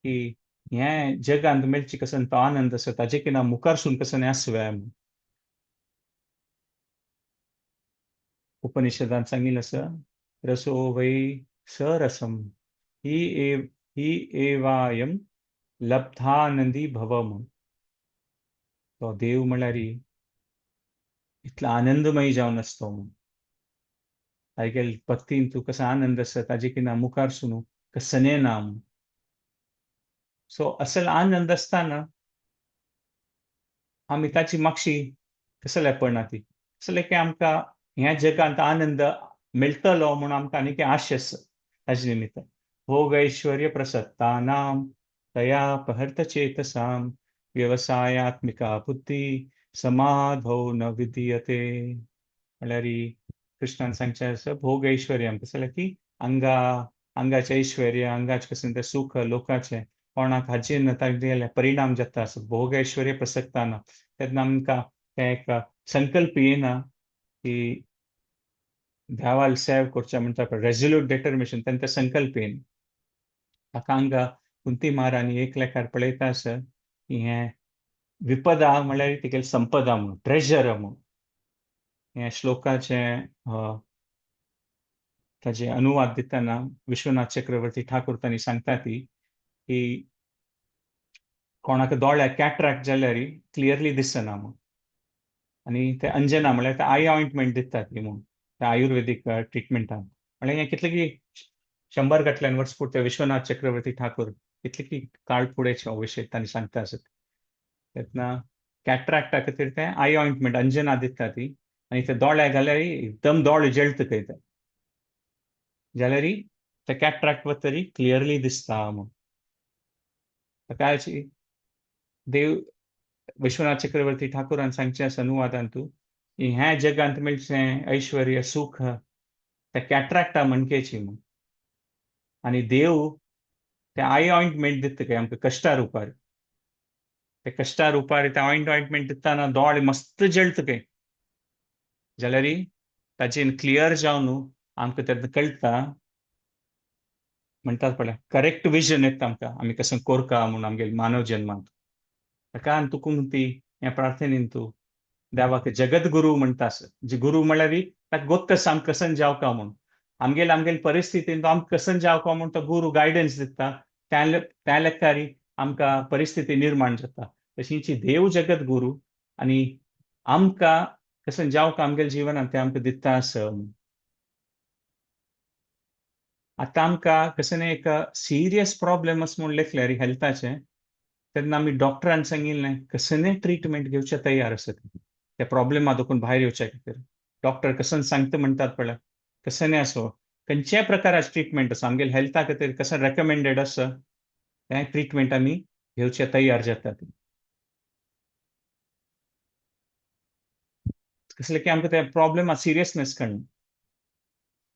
की हें जगांत मेळची कसो तो आनंद आसा ताजे की ना मुखारसून कसो आसव्या म्हूण. उपनिषदान सांगिल्लें आसा रसो वै सरसम ही एव ही एवायम लब्धानंदी भव म्हूण. तो देव म्हणल्यार इतलो आनंदमयी जावन आसतो म्हूण. तागेल भक्तीन तूं कसो आनंद आसा ताजे की ना मुखार सुनू कसने ना म्हूण. सो असल आनंद आसतना आमी ताची मागशी कसले पडना ती कसले की आमकां ह्या जगांत आनंद मेळटलो म्हूण आमकां आनी आश आसा. ताजे निमित्त भोग ऐश्वर्य प्रसक्तानां तया अपहर्त चेतसां व्यवसायात्मिका बुद्धी समाधौ न विधीयते. म्हणल्यार कृष्णान सांगचें आसा भोग ऐश्वर्य कसलें की अंगा अंगाचें ऐश्वर्य, अंगाचें कसलें तें सुख लोकाचें कोणाक हाजेर तागेले परिणाम जाता आसा भोग ऐश्वर्य प्रसक्ताना. तेन्ना आमकां तें एक संकल्प येना की देवाल सेव करचें म्हणटा पळय रेजोल्यूट डिटर्मिनेशन, तेन्ना तें संकल्प येना. ताका हांगा कुंती महाराणी एक लेखार पळयता आसा की हें विपदा म्हणल्यार तिगेली संपदा म्हूण, ट्रेजर म्हूण. हें श्लोकाचें ताजे अनुवाद दितना विश्वनाथ चक्रवर्ती ठाकूर तांणी सांगता ती की कोणाक दोळ्याक कॅट्रॅक्ट जाल्यार क्लियरली दिसना म्हूण. आनी ते अंजना म्हणल्यार ते I ointment दितात ती म्हूण त्या आयुर्वेदीक ट्रिटमेंटान. म्हणल्यार हें कितले की 100 घातल्यान वर्स फुडें विश्वनाथ चक्रवर्ती ठाकूर कितले की काळ फुडें विशय तांणी सांगता आसत. तेन्ना कॅट्रॅक्टा खातीर तें I ointment Anjana दिता ती आनी ते दोळ्या घाल्यार एकदम दोळे जळत खंय ते जाल्यार ते कॅट्रॅक्ट वतरी क्लियरली दिसता म्हूण. काय देव विश्वनाथ चक्रवर्ती ठाकूरान सांगचें आसा अनुवादान तूं की ह्या जगांत मेळचें ऐश्वर्य सुख त्या कॅट्रॅक्टा म्हणकेची म्हूण. आनी देव ते I ointment दिता काय आमकां कश्टा रुपार, ते कश्टा रुपार ते ऑयंटमेंट दितना दोळे मस्त जळत काय जाल्यार ताचेर क्लियर जावन आमकां तेन्ना कळटा म्हणटात पळय करेक्ट विजन येता आमकां, आमी कसं कोरका म्हूण आमगेले मानव जन्मांत. ताका तुकून ती ह्या प्रार्थनेन तूं देवाक जगद्गुरू म्हणटा आसा. जे गुरू म्हळ्यार ताका गोत्त आसा आमकां कसन जावका म्हूण, आमगेले आमगेले परिस्थितीन तो आमकां कसन जावका म्हूण तो गुरू गायडन्स दिता, त्या लेखारी आमकां परिस्थिती निर्माण जाता. तशींची देव जगद्गुरू आनी आमकां कसन जावका आमगेले जिवनांत तें आमकां दिता आसा. आतां आमकां कसं न्ही एक सिरियस प्रॉब्लेम आसा म्हूण लेखल्यार हेल्थाचें, तेन्ना आमी डॉक्टरान सांगिल्लें कसलें ट्रिटमेंट घेवचें तयार आसत त्या प्रॉब्लेमा दुखून भायर येवच्या खातीर. डॉक्टर कसन सांगता म्हणटात पळय कसलें आसो खंयच्याय प्रकाराचें ट्रिटमेंट आसा आमगेले हेल्था खातीर कसं रेकमेंडेड आसा तें ट्रिटमेंट आमी घेवचे तयार जातात. कसलें की आमकां त्या प्रॉब्लेमा सिरियसनेस कळना.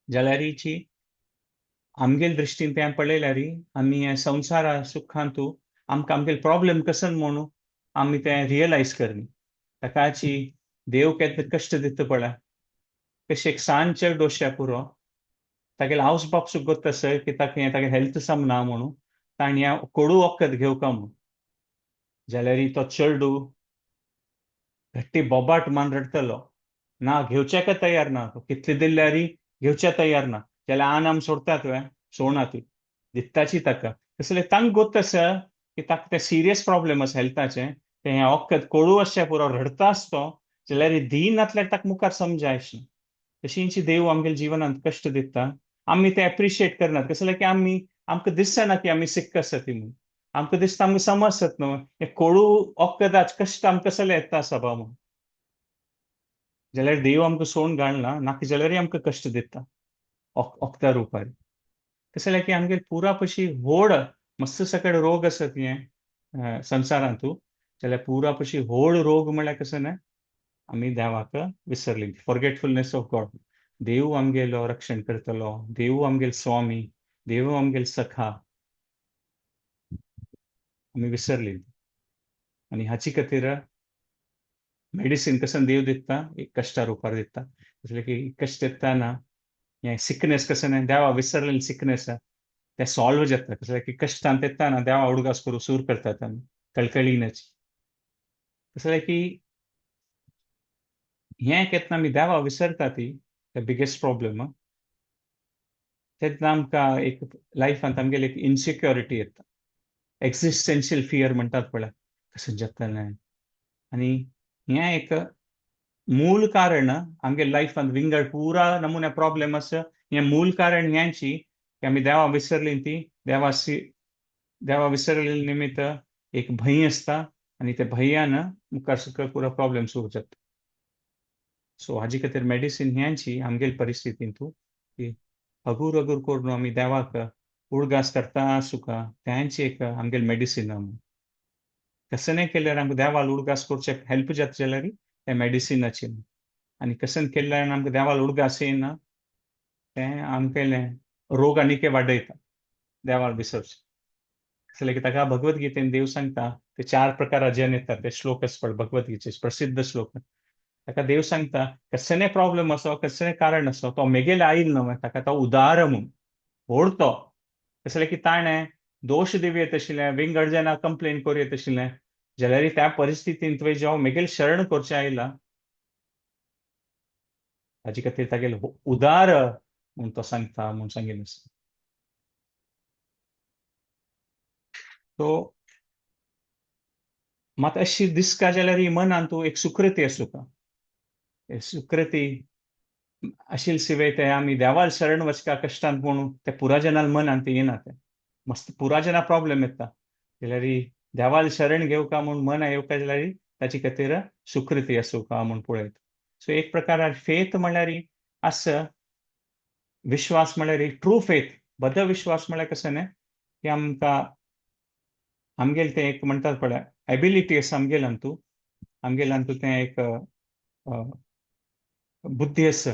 जाल्यारीची आमगेले दृश्टीन तें पळयल्यार आमी ह्या संवसारा सुखांतू आमकां आमगेले प्रॉब्लेम कसन म्हणून आमी तें रियलायज करनी. ताकाची देव केन्ना कश्ट दिता पळय, कशें एक सान चेडो डोश्या पुरो तागेले आवस बाप सुगत आसा की ताका हें तागेलें हेल्थ सम ना म्हणून ताणें ह्या कोडू वखद घेवका म्हूण. जाल्यार तो चेडू घट्टी बोबाट मान रडटलो ना, घेवच्याक तयार ना, तो कितले दिल्यार घेवच्या तयार ना. जाल्यार आन आम सोडतात वे सोडना ती दित्ताची ताका. तसले तांकां गोत आसा की ताका तें सिरियस प्रॉब्लेम आसा हेल्थाचें, तें हें वखद कोडू आसचें पुरो रडटा आसतो जाल्यार दीन नासल्यार ताका मुखार समजायच ना. तशींची देव आमगेल्या जिवनांत कश्ट दिता, आमी ते एप्रिशिएट करनात. कसलें की आमी आमकां दिसना की आमी सिक्क आसा ती म्हूण, आमकां दिसता आमकां समजत न्हू हें कोडू वखदाच कश्ट आमकां कसलें येता आसा बा म्हूण. जाल्यार देव आमकां सोडून घालना, नाका जाल्यारय आमकां कश्ट दिता वखदा रुपार. कसलें की आमगेर पुरा पशी व्हड मस्त सकड रोग आसत हें संवसारांतू, जाल्यार पुरा पशी व्हड रोग म्हळ्यार कसं न्हय आमी देवाक विसरली, फॉरगेटफुलनेस ऑफ गॉड. देव आमगेलो रक्षण करतलो, देव आमगेलो स्वामी, देव आमगेलो सखा, आमी विसरली. आनी हाची खातीर मेडिसीन कसं देव दिता, एक कश्टा रुपार दिता. कसलें की कश्ट येताना हें सिकनेस कसं न्हय देवा विसरलेलें सिकनेस तें सॉल्व जाता. कसलें की कश्टांत येताना देवा उडगास करूं सूर करतात आमी कळकळीनच. कसलें की हें केन्ना आमी देवा विसरता ती the biggest problem. तेन्ना आमकां एक लायफांत आमगेली एक इनसिक्योरिटी येता, एक्झिस्टन्शियल फियर म्हणटात पळय, कशें जातलें. आनी हें एक मूल कारण आमगे लायफांत विंगड पुरा नमुने प्रॉब्लेम आसा. हें मूल कारण हेंची की आमी देवा विसरली ती देवा विसरले निमित्त एक भंय आसता आनी त्या भंयान मुखार सकयल पुरा प्रॉब्लेम सुरू जाता. सो हाजी खातीर मेडिसीन ह्यांची आमगेले परिस्थितींतू की हगूर हगूर करून आमी देवाक उडगास करता सुका त्यांची एक आमगेले मेडिसीन. कसं नाही केल्यार आमकां देवाल उडगास करचे हेल्प जाता जाल्यार त्या मेडिसिनाची, आनी कसन केल्यार आमकां देवाल उडगास येना तें आमगेलें रोग आनीक वाडयता देवाल विसरचें. कसलें की ताका भगवद्गीतेन देव सांगता ते चार प्रकार जन येतात ते श्लोक आसा पळय भगवद्गीचे प्रसिद्ध श्लोक. ताका देव सांगता कसलें प्रॉब्लेम आसो कसलें कारण आसो तो मेगेले आयल न्हय ताका तो उदार म्हूण व्हड तो. कसलें की ताणें दोश दिवयेत आशिल्लें, विंगड जाणां कंप्लेन करूं आशिल्लें, जाल्यार त्या परिस्थितींत तुवें जेव्हा मेगेल शरण करचें आयला ताजे खातीर तागेले उदार म्हूण तो सांगता म्हूण सांगिल्लें आसा. तो मात अशी दिसका जाल्यार मनान तूं एक सुकृती आसूका, सुकृती आशिल्ले शिवाय ते आमी देवाल शरण वचका कश्टांत म्हणून ते पुराजनाल मनान ते येना, ते मस्त पुराजना प्रॉब्लेम येता. जाल्यार देवाल शरण घेवका म्हूण मना येवका जाल्यार ताचे खातीर सुकृती आसूका म्हूण पळयता. सो एक प्रकार फेथ म्हणल्यार आसा विश्वास म्हणल्यार ट्रू फेथ, बद विश्वास म्हणल्यार कशें न्हय की आमकां आमगेलें तें एक म्हणटात पळय एबिलिटी आसा आमगेल्यान अंतू, आमगेल्यान अंतू तें एक बुद्धी आसा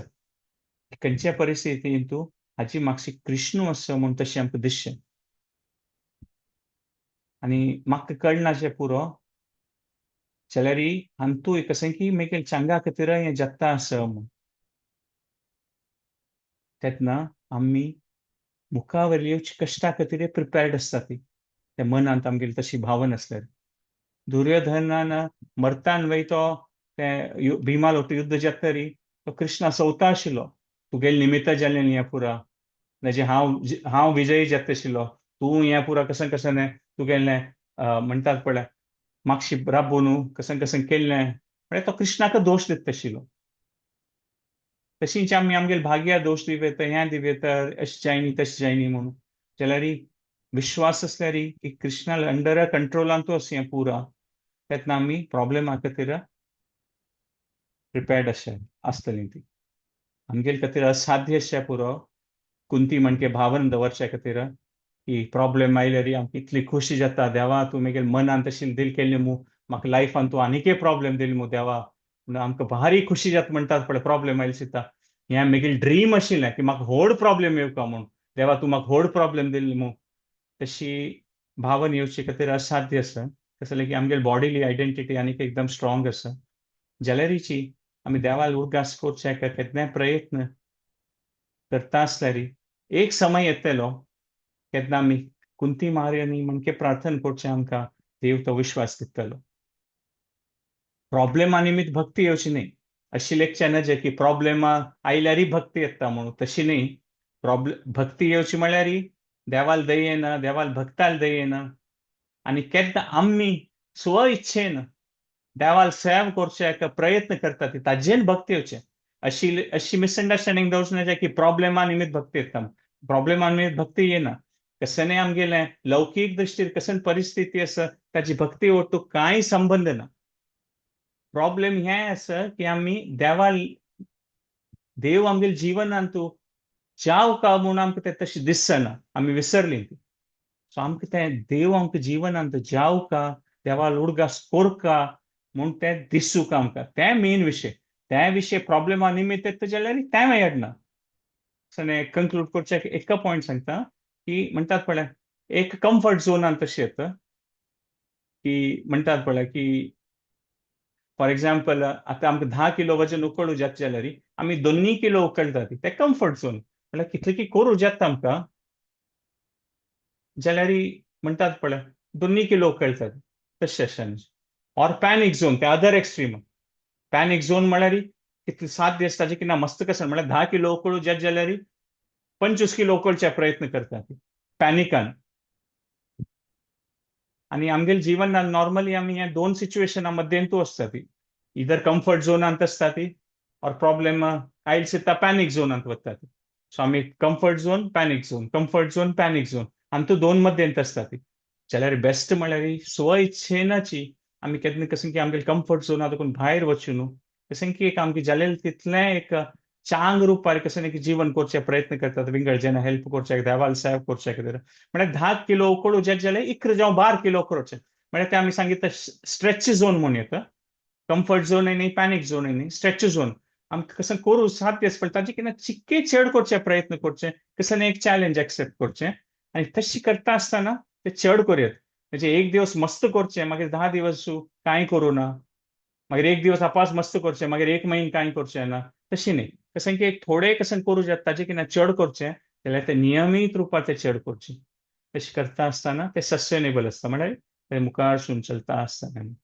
खंयच्या परिस्थितींत तूं हाची मातशी कृष्णू आसा म्हूण तशें आमकां दिसचें आनी म्हाका कळनाशें पुरो जाल्यार अंतू एक अशें की मागीर चांगा खातीर हें जगता आसा म्हूण. तेन्ना आमी मुखावर येवची कश्टा खातीर प्रिपेर्ड आसता ती. ते मनांत आमगेली तशी भावना आसल्यार दुर्योधनान मरतान वय तो ते भीमा लोट युद्ध जाता तरी तो कृष्णा सोवता आशिल्लो, तुगेले निमित्त जालें न्ही हें पुरा, म्हणजे हांव हांव विजयी जाता आशिल्लो, तूं हें पुरा कशें कशें न्ही तुगेलें म्हणटात पळय मागशी राबून कशें कशें केल्लें, म्हळ्यार तो कृष्णाक दोश दिता आशिल्लो. तशीच आमी आमगेले भाग्या दोश दिवं येता, हें दिवं येता, अशें जायनी तशें जायनी म्हणून. जाल्यार विश्वास आसल्यार की कृष्णा अंडर कंट्रोलांतू आसा हें पुरा, तेन्ना आमी प्रॉब्लेमा खातीर प्रिपेर्ड अशें आसतली ती. आमगेले खातीर असाध्य अशें पुरो कुंती म्हणके भावन दवरच्या खातीर की प्रॉब्लेम आयल्यार आमकां इतली खुशी जाता, देवा तूं मागीर मनान तशी दिल केल्ली मू, म्हाका लायफान तूं आनीकय प्रॉब्लेम दिली मू देवा, म्हणून आमकां भारी खुशी जाता म्हणटात पळय प्रॉब्लेम आयले सुद्दां. हें मागीर ड्रीम आशिल्लें की म्हाका व्हड प्रॉब्लेम येवका म्हूण, देवा तूं म्हाका व्हड प्रॉब्लेम दिली मू, तशी भावन येवचे खातीर असाध्य आसा. कसलें की आमगेली बॉडीली आयडेंटिटी आनीक एकदम स्ट्रॉंग आसा. जाल्यारीची आमी देवाक उडगास करचे केन्नाय प्रयत्न करता आसल्यार एक समय येतलो केन्ना आमी कुंती महाराणी म्हणके प्रार्थना करचें, आमकां देव तो विश्वास दितलो. प्रॉब्लेमा निमित्त भक्ती येवची न्ही, अशी लेखचें नजे की प्रॉब्लेमा आयल्यारय भक्ती येता म्हणून, तशी न्ही. प्रॉब्लेम भक्ती येवची म्हळ्यार देवाल दयेन, देवाल भक्ताल दयेन, आनी केन्ना आमी स्व इच्छेन देवाल सेव करचे प्रयत्न करता ती ताजेन भक्ती येवचें. अशी अशी मिसअंडरस्टँडींग दवरचें नजे की प्रॉब्लेमा निमित्त भक्ती येता, प्रॉब्लेमा निमित्त भक्ती येना. कशें आमगेलें लौकीक दृश्टीर कशें परिस्थिती आसा ताची भक्ती ओटू कांय संबंद ना. प्रॉब्लेम हें आसा की आमी देवाल देव आमगेले जिवनांत तूं जाव का म्हूण आमकां तें तशें दिसना, आमी विसरली ती. सो आमकां तें देव आमकां जिवनांत जाव का, देवाल उडगास कोरका म्हूण तें दिसूंक आमकां, तें मेन विशय. त्या विशय प्रॉब्लेमा निमित्त येता जाल्यार तें मेळना. कंक्लूड करचें एका पॉयंट सांगता की म्हणटात पळय एक कम्फर्ट झोनान तशें येता की म्हणटात पळय की फॉर एग्जाम्पल आतां आमकां 10 किलो वजन उखलूं जाता जाल्यार आमी 2 किलो उखलता, ते कम्फर्ट झोन म्हळ्यार कितलें की करूं जाता आमकां जाल्यार म्हणटात पळय 2 किलो उखलतात तशें अशें. ऑर पॅनीक झोन, ते अदर एक्स्ट्रीम. पॅनीक झोन म्हळ्यार कितले 7 दीस ताजे कितें मस्त कशें म्हळ्यार 10 किलो उखलूं जात जाल्यार 25 किलो उखलचे प्रयत्न करतात पॅनिकान. आनी आमगेले जिवनान नॉर्मली आमी ह्या 2 सिच्युएशना मध्यंतू आसता ती, इधर कम्फर्ट झोनांत आसता ती ऑर प्रॉब्लेम आयल सुद्दां पॅनीक झोनांत वता ती. सो आमी comfort zone panic zone, comfort zone panic zone आमतू 2 मध्यंत आसता ती. जाल्यार बेस्ट म्हळ्यार स्व इच्छेनाची आमी केन्ना कशें की आमगेले कम्फर्ट झोना देखून भायर वचूं न्हू, कशें की एक आमगे जालें तितलें एक चांग रुपार कशें की जीवन करचे प्रयत्न करतात, विंगड जेन्ना हेल्प करचे, देवाल सेव करचे खातीर. म्हळ्यार 10 किलो उकडू जात जाल्यार 11 जावं 12 किलो उकडचें, म्हळ्यार तें आमी सांगितलें स्ट्रेच झोन म्हूण येता. कम्फर्ट झोन न्ही, पॅनीक झोन न्ही, स्ट्रेच झोन. आमकां कशें करूं साध्य आसता पण ताजे केन्ना चिक्के चड करचे प्रयत्न करचे, कशें एक चॅलेंज एक्सेप्ट करचें आनी तशी करता आसतना ते चड करूयात. म्हणजे एक दिवस मस्त करचें, मागीर 10 दिवस कांय करूं ना, मागीर एक दिवस आपास मस्त करचें, मागीर 1 म्हयनो कांय करचें ना, तशें न्ही. कशें की एक थोडें कशें करूं जाता ताजें कितें चड करचें जाल्यार तें नियमीत रुपार तें चड करचें. तशें करता आसतना तें सस्टेनेबल आसता, म्हळ्यार तें मुखार चलता आसतना.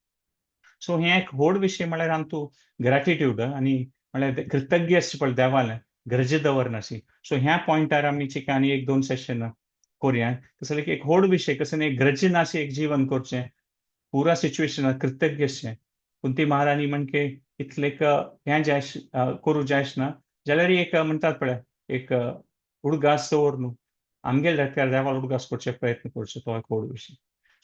सो हें एक व्हड विशय म्हळ्यार आमचो ग्रेटिट्यूड आनी म्हळ्यार कृतज्ञ आसचें पडलें देवालें, गरजे दवरनाशी. सो ह्या पॉयंटार आमी चिका आनी 1-2 सेशन करुया. कसलें की एक व्हड विशय कसलें एक गरजे नाशी एक जीवन करचें, पुरा सिच्युएशनार कृतज्ञ आसचें. कुंती महाराणी म्हणके इतलें हें जाय करूं जाय ना जाल्यार एक म्हणटात पळय एक उडगास दवर न्हू, आमगेले जात्यार देवाक उडगास करचे प्रयत्न करचो, तो एक व्हड विशय.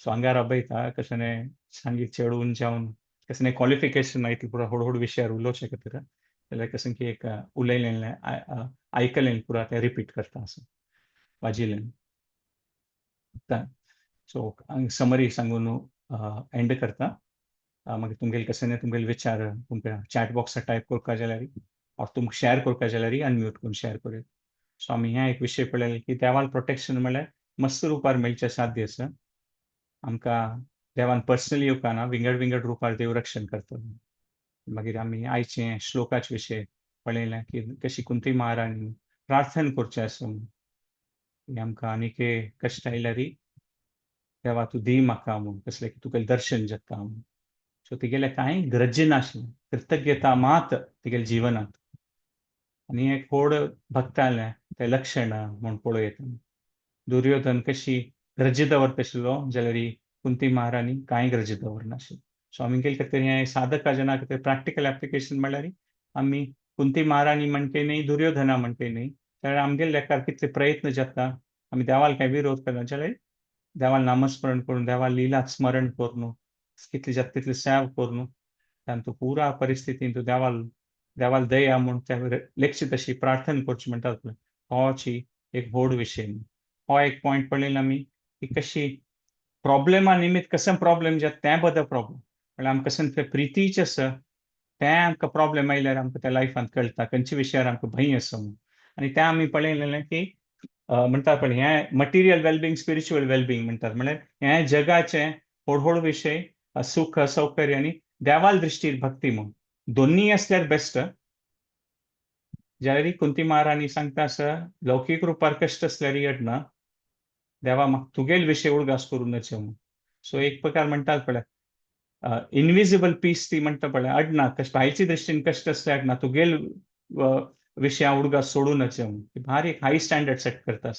सो हांगा राबयता कशें सांगीत चेडून जावन कशें क्वॉलिफिकेशन इतलें पुरा व्हड व्हड विशयार उलोवचे खातीर जाल्यार कशें की एक उलयलें आयकलें पुरा तें रिपीट करता आसा वाजिलें. सो समरी सांगून एंड करता. मागीर तुमगेले कशें तुमगेले विचार तुमकां चॅट बॉक्सार टायप करपा जाल्यार ऑर तुमकां शेअर करपा जाल्यार अनम्यूट करून शेअर करूया. सो आमी ह्या एक विशय पळयले की देवाल प्रोटेक्शन म्हळ्यार मस्त रुपार मेळचें साध्य आसा. आमकां देवान पर्सनली येवपाना, विंगड विंगड रुपार देव रक्षण करता. मागीर आमी आयचे श्लोकाचे विशय पळयलें की कशी कुंती महाराणी प्रार्थना करचें आसून आमकां आनीक कश्ट आयल्यार देवा तूं दी म्हाका म्हूण, कसलें की तुका दर्शन जाता म्हूण. सो तिगेलें कांय गरजे नाशिल्लें, कृतज्ञता मात तिगेल्या जिवनांत. आनी एक व्हड भक्तालें तें लक्षण म्हूण पळोवं. दुर्योधन कशी गरजे दवरताशिल्लो जाल्यार कुंती महाराणी कांय गरजे दवरनाशिल्ली. सो आमी केले खातीर हें साधका जना खातीर प्रॅक्टिकल एप्लिकेशन म्हणल्यार आमी कुंती महाराणी म्हणटे न्ही, दुर्योधना म्हणटे न्ही, जाल्यार आमगेले लेखार कितले प्रयत्न जाता, आमी देवाक कांय विरोध करना जाल्यार देवाक नामस्मरण करून, देवा लिला स्मरण करून, कितली जाता तितली सेव करून तांतू पुरा परिस्थितीन तूं देवाल देवाल दया म्हूण त्या लेखची तशी प्रार्थना करची म्हणटात, होची एक व्हड विशय. हो एक पॉयंट पळयला आमी की कशी प्रॉब्लेमा निमित्त कसं प्रॉब्लेम जाता तें बरो प्रॉब्लेम, म्हळ्यार आमकां कसं तें प्रितीचें आसा तें आमकां प्रॉब्लेम आयल्यार आमकां त्या लायफांत कळटा खंयच्या विशयार आमकां भंय आसा म्हूण. आनी तें आमी पळयलेलें की म्हणटात पण हें मटिरियल वेलबिंग, स्पिरिच्युअल वेलबिंग म्हणटात, म्हळ्यार हें जगाचें व्हड व्हड विशय सुख सौकर्य आनी देवाल दृश्टीर भक्ती म्हूण दोन्ही असल्यार बेस्ट. जाल्यार कुंती महाराणी सांगता आसा लौकीक रुपार कश्ट आसल्यार अडना, देवा म्हाका तुगेल विशय उडगास करूं नचे म्हूण. सो एक प्रकार म्हणटात पळय इनविजिबल पीस, ती म्हणटा पळय अडना, कश्ट भायची दृश्टीन कश्ट आसल्यार अडना, तुगेल विशया उडगास सोडूं नचे म्हूण. ती भारी एक हाय स्टँडर्ड सेट करता.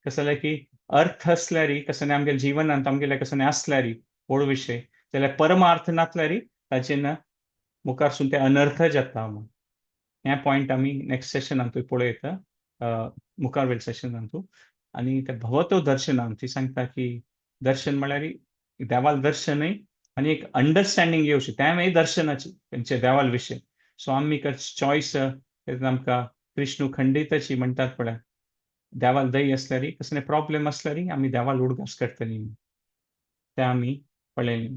कसं जाल्यार की अर्थ आसल्यार कसं आमगेल्या जिवनांत आमगेले कसं आसल्यार व्हड विशय जाल्यार परमार्थ नासल्यार ताचे ना मुखारसून ते अनर्थ जाता म्हूण. हे पॉयंट आमी नेक्स्ट सेशनांतूय पळयता, मुखार वयल्या सेशनांतू. आनी ते भवतो दर्शनान ती सांगता की दर्शन म्हळ्यार देवाल दर्शनय आनी एक अंडरस्टँडींग येवची तें मागीर दर्शनाची खंयचे देवाल विशय. सो आमी चॉयस आमकां कृष्णू खंडिताची म्हणटात पळय देवाल दही आसल्यार कसले प्रॉब्लेम आसल्यार आमी देवाल उडगास करतली तें आमी पळयलें.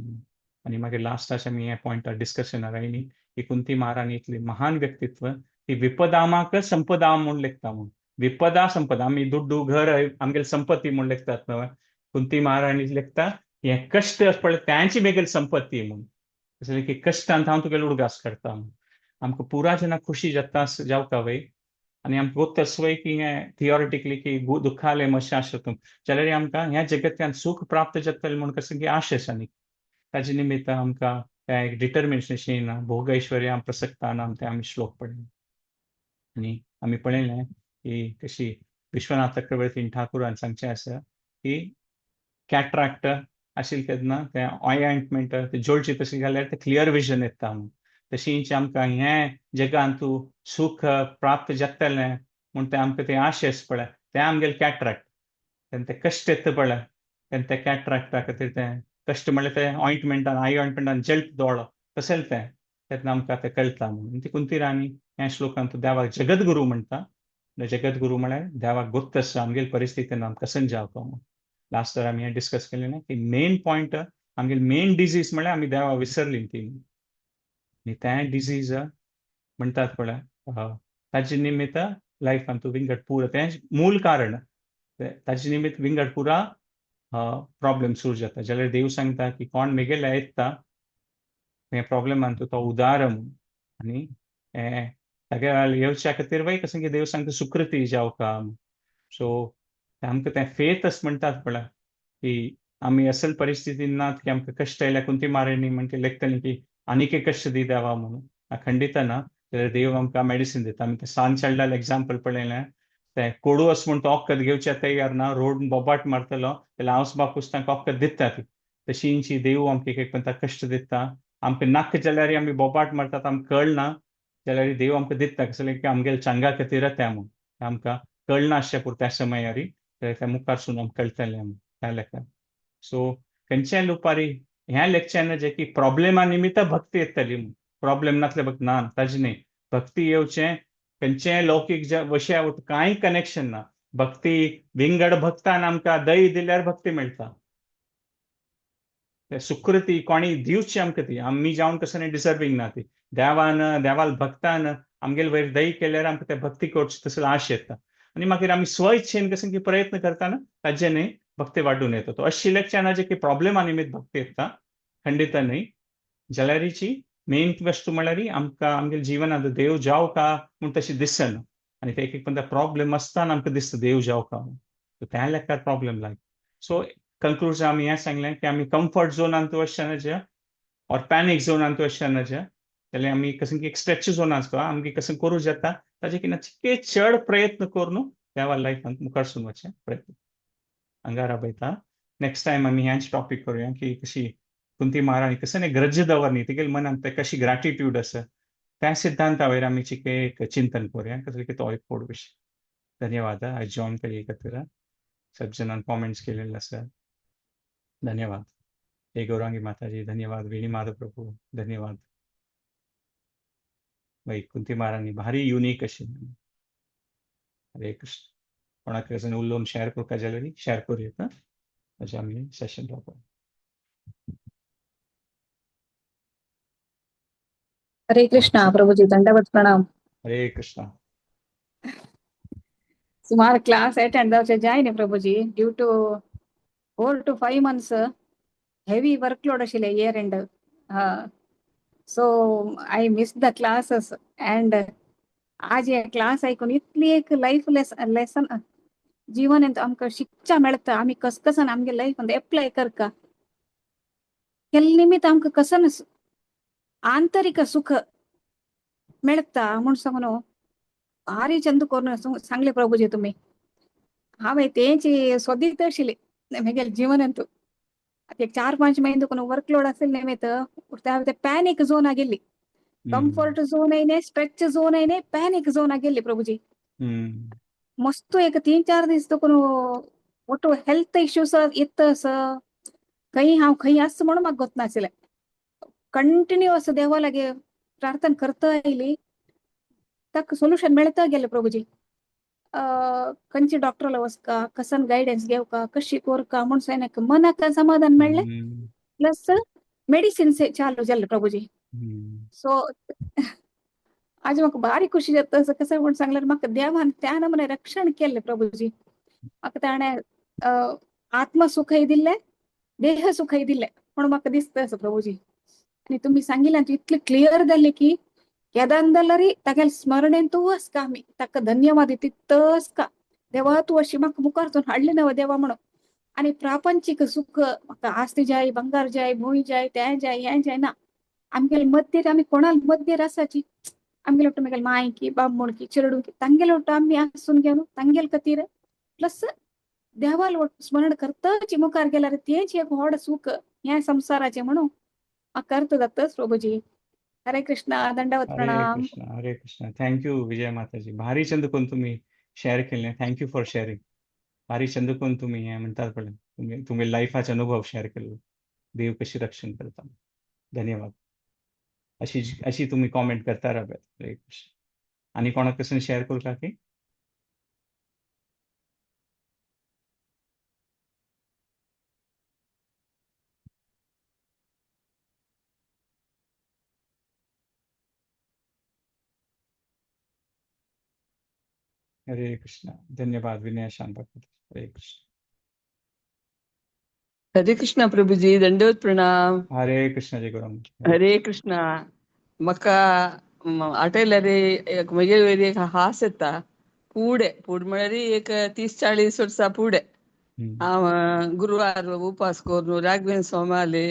आनी मागीर लास्टाक आमी ह्या पॉयंटार डिस्कशनार आयली की कुंती महाराणी इतली महान व्यक्तित्व ती विपदामाक संपदाम म्हूण लेखता म्हूण. विपदा संपदा, आमी दुड्डू घर आमगेले संपत्ती म्हूण लेखतात न्हय, कुंती महाराणी लेखता हें कश्ट पळय त्यांची बेगीन संपत्ती म्हूण. की कश्टांत हांव तुगेलो उडगास करता म्हूण. आमकां पुरा जेन्ना खुशी जाता जावका वय आनी आमकां गोत्त आसवय की हें थियोरिटिकली की दुखाले मशाश्वतम जाल्यार आमकां ह्या जगत्यान सुख प्राप्त जातलें म्हूण कसं की आश आसा न्ही, ताजे निमित्त आमकां तें एक डिटर्मिनेशन येना, भोग ऐश्वर्या प्रसक्तानाम तें आमी श्लोक पळयलें. आनी आमी पळयलें की कशी विश्वनाथ चक्रवर्ती ठाकुरान सांगचें आसा की कॅट्रॅक्ट आशिल्लें तेन्ना तें ऑयंटमेंट तें जोडचे तशें घाल्यार तें क्लियर विजन येता म्हूण. तशींच आमकां हें जगांत तूं सुख प्राप्त जातलें म्हूण तें आमकां तें आशे आसा पळय तें आमगेलें कॅट्रॅक्ट. तेन्ना तें कश्ट येता पळय तेन्ना तें कॅट्रॅक्टा खातीर तें कश्ट म्हणल्यार तें ऑयंटमेंटान I ऑयंटमेंटान जल्प दोळो तशें तें तेन्ना आमकां तें कळटा म्हूण. ती कुंती राणी ह्या श्लोकांत देवाक जगद्गुरू म्हणटा. जगद्गुरू म्हळ्यार देवाक गोत्त आसा आमगेले परिस्थितीन आमकां समजावपा म्हूण. लास्ट आमी हें डिस्कस केलें ना की मेन पॉयंट आमगेले मेन डिजीज म्हळ्यार आमी देवा विसरली ती. आनी तें डिजीज म्हणटात पळय ताजे निमित्त लायफांत विंगड पुरा तें मूल कारण ताजे निमित्त विंगड पुरा प्रॉब्लेम सुरू जाता. जाल्यार देव सांगता की कोण मेगेले येता हे प्रॉब्लेमान तो उदार म्हूण. आनी हें तागे येवच्या खातीर वय कसं की देव सांगता सुकृती जावका. सो आमकां तें फेथ अशें म्हणटात पळय की आमी असल परिस्थितीन नात की आमकां कश्ट आयल्या कुंती महाराणी म्हणटा लेखतली की आनीक एक कश्ट दी देवा म्हणून, खंडित ना. जाल्यार देव आमकां मेडिसीन दिता. आमी तें सान चेडल्यार एग्जाम्पल पळयलें, तें कोडू अशें म्हूण तो वखद घेवच्या तयार ना, रोड बोबाट मारतलो जाल्यार हांवस बापूस तांकां वखद दिता ती. तशींची देव आमकां एक एक कश्ट दिता. आमकां नाका जाल्यार आमी बोबाट मारतात, आमकां कळना जाल्यार देव आमकां दिता कसलें की आमगेले चांगा खातीर तें म्हूण. आमकां कळना आसचें पुरतें त्या समयारी त्या मुखारसून आमकां कळटलें त्या लेखान. सो खंयच्याय लुपारी ह्या लेक्चरान जे की प्रॉब्लेमा निमित्त भक्ती येतली म्हूण, प्रॉब्लेम नासले भक्त ना ताजे न्ही, भक्ती येवचें खंयचेय लौकीक विशया कांय कनेक्शन ना. भक्ती विंगड भक्तान आमकां दही दिल्यार भक्ती मेळटा. सुकृती कोणी दिवची आमकां ती, आमी जावन कसं डिजर्वींग ना ती. देवान देवाल भक्तान आमगेले वयर दही केल्यार आमकां ते भक्ती करची तसो आश येता. आनी मागीर आमी स्व इच्छेन कसं की प्रयत्न करताना ताजे न्ही भक्ती वाडून येता. तो अशी लेक्चरां जे की प्रॉब्लेमा निमित्त भक्ती येता खंडित न्ही. जाल्यारीची मेन वस्तू म्हळ्यार आमकां आमगेल्या जिवनांत देव जावं का म्हूण तशें दिसना. आनी ते एक एक प्रॉब्लेम आसतना आमकां दिसता देव जावं का म्हूण. सो त्या लेखार प्रॉब्लेम लाग. सो कंक्लुजन आमी हें सांगलें की आमी कम्फर्ट झोनांत वचचें नजे और पॅनीक झोनांत वचचें नजे, जाल्यार आमी कसं की एक स्ट्रेच झोन आसता, आमगे कसं करूं जाता ताजे कितें चिके चड प्रयत्न करून देवा लायफांत मुखार सून वचचें प्रयत्न. हांगा राबयता. नेक्स्ट टायम आमी ह्याच टॉपीक करुया की कशी कुंती महाराणी कसं ग्रज दवरनी तिगेले मनांत ते कशी ग्रॅटिट्यूड आसा त्या सिद्धांता वयर आमी चिके एक चिंतन करुया कसं की तो एक व्हड विशय. धन्यवाद आज जॉईन केली खातीर. सब जणांनी कॉमेंट्स केलेले आसा. धन्यवाद. जय गौरांगी माताजी. धन्यवाद वेणी माधव प्रभू. धन्यवाद. बाई कुंती महाराणी भारी युनिक अशी. हरे कृष्ण. कोणाक अजून उलोवन शेअर करपाक जाल्यार शेअर करूया. अशें आमी सेशन जावपा. हरे कृष्णा प्रभुजी, दंडवत प्रणाम. हरे कृष्णा. सुमार क्लास अटेंड जावचे जाय न्ही प्रभुजी, due to 4 to 5 months heavy workload आशिल्लें year end. So I miss the classes and आज हे क्लास आयकून इतली एक लायफ लेसन जीवन आमकां शिक्षा मेळटा. आमी कसकसान आमगे लायफ एप्लाय करका केल्ले निमित्त आमकां कसन आंतरिक सुख मेळटा म्हूण सांगून भारी चंद करून सांगले प्रभुजी तुमी. हांवें तेंच सोदीत आशिल्लें म्हगेले जीवनांत. एक 4-5 महिने देखून वर्कलोड आशिल्ले निमित्त ते पॅनिक झोन गेल्ली. कम्फर्ट झोन येणे, स्ट्रेच झोन येणे, पॅनिक झोन गेल्ली प्रभुजी. मस्त एक 3-4 दीस देखून ಒಟ್ಟು हेल्थ इश्यूज इत्त खंय हांव खंय आस म्हणून म्हाका गोत नाशिल्लें. कंटिन्युअस देवा लागी प्रार्थना करता आयली, ताका सोल्युशन मेळता गेलें प्रभुजी. खंयचे डॉक्टराला वचका, कसन गायडन्स घेवका, कशी कोरका म्हूण सांग मनाक समाधान मेळ्ळें, प्लस मेडिसिन्स चालू जाल्ले प्रभुजी. सो आज म्हाका भारी खुशी जाता. कसं म्हूण सांगल्यार म्हाका देवान त्या नमुने रक्षण केल्लें प्रभुजी. म्हाका ताणें आत्मसुखय दिल्लें, देह सुखय दिल्लें म्हणून म्हाका दिसता असं प्रभुजी. आनी तुमी सांगिल्लें इतलें क्लियर जालें की केदान जाल्यार तागेले स्मरणेन तूं आसका, आमी ताका धन्यवाद तितस का देवा तूं अशी म्हाका मुखार हाडली नव देवा म्हणून. आनी प्रापंचीक सुख म्हाका आस्ती जाय, बंगार जाय, भूंय जाय, तें जाय, हें जाय ना. आमगेले मद्येर आमी कोणाल मद्येर आसाची, आमगेले ಒಟ್ಟು म्हगेले मांयकी बामणकी चेडूंकी तांगेले ಒಟ್ಟು आमी आसून घेवन तांगेले खातीर प्लस देवाल स्मरण करताच मुखार गेल्यार तेंच एक व्हड सुख ह्या संवसाराचें म्हणून म्हाका अर्थ जाताच प्रभुजी. हरे कृष्णा, दंडवत हरे प्रणाम. कृष्णा, हरे कृष्णा. Thank you विजय माताजी. भारी चंद कोण तुम्ही शेअर केले. Thank you for sharing. भारी चंद कोण तुम्ही हे म्हणतात पळय, तुम्ही तुम्ही लाईफाचे अनुभव शेअर केले, देव कशी रक्षण करता. धन्यवाद. अशी अशी तुम्ही कॉमेंट करता राहात. हरे कृष्ण. आणि कोणाक कसन शेअर करू का की? हरे कृष्णा. धन्यवाद विनय शांत. हरे कृष्ण. हरे कृष्णा प्रभुजी, दंडवत प्रणाम. हरे कृष्ण, जय गुरु. हरे कृष्णा. म्हाका आठयल्यार एक म्हजे वयर एक हास येता. पुढे पुढे म्हळ्यार एक 30-40 वर्सां पुढे हांव गुरुवार उपास करून राघवेंद्र स्वामाले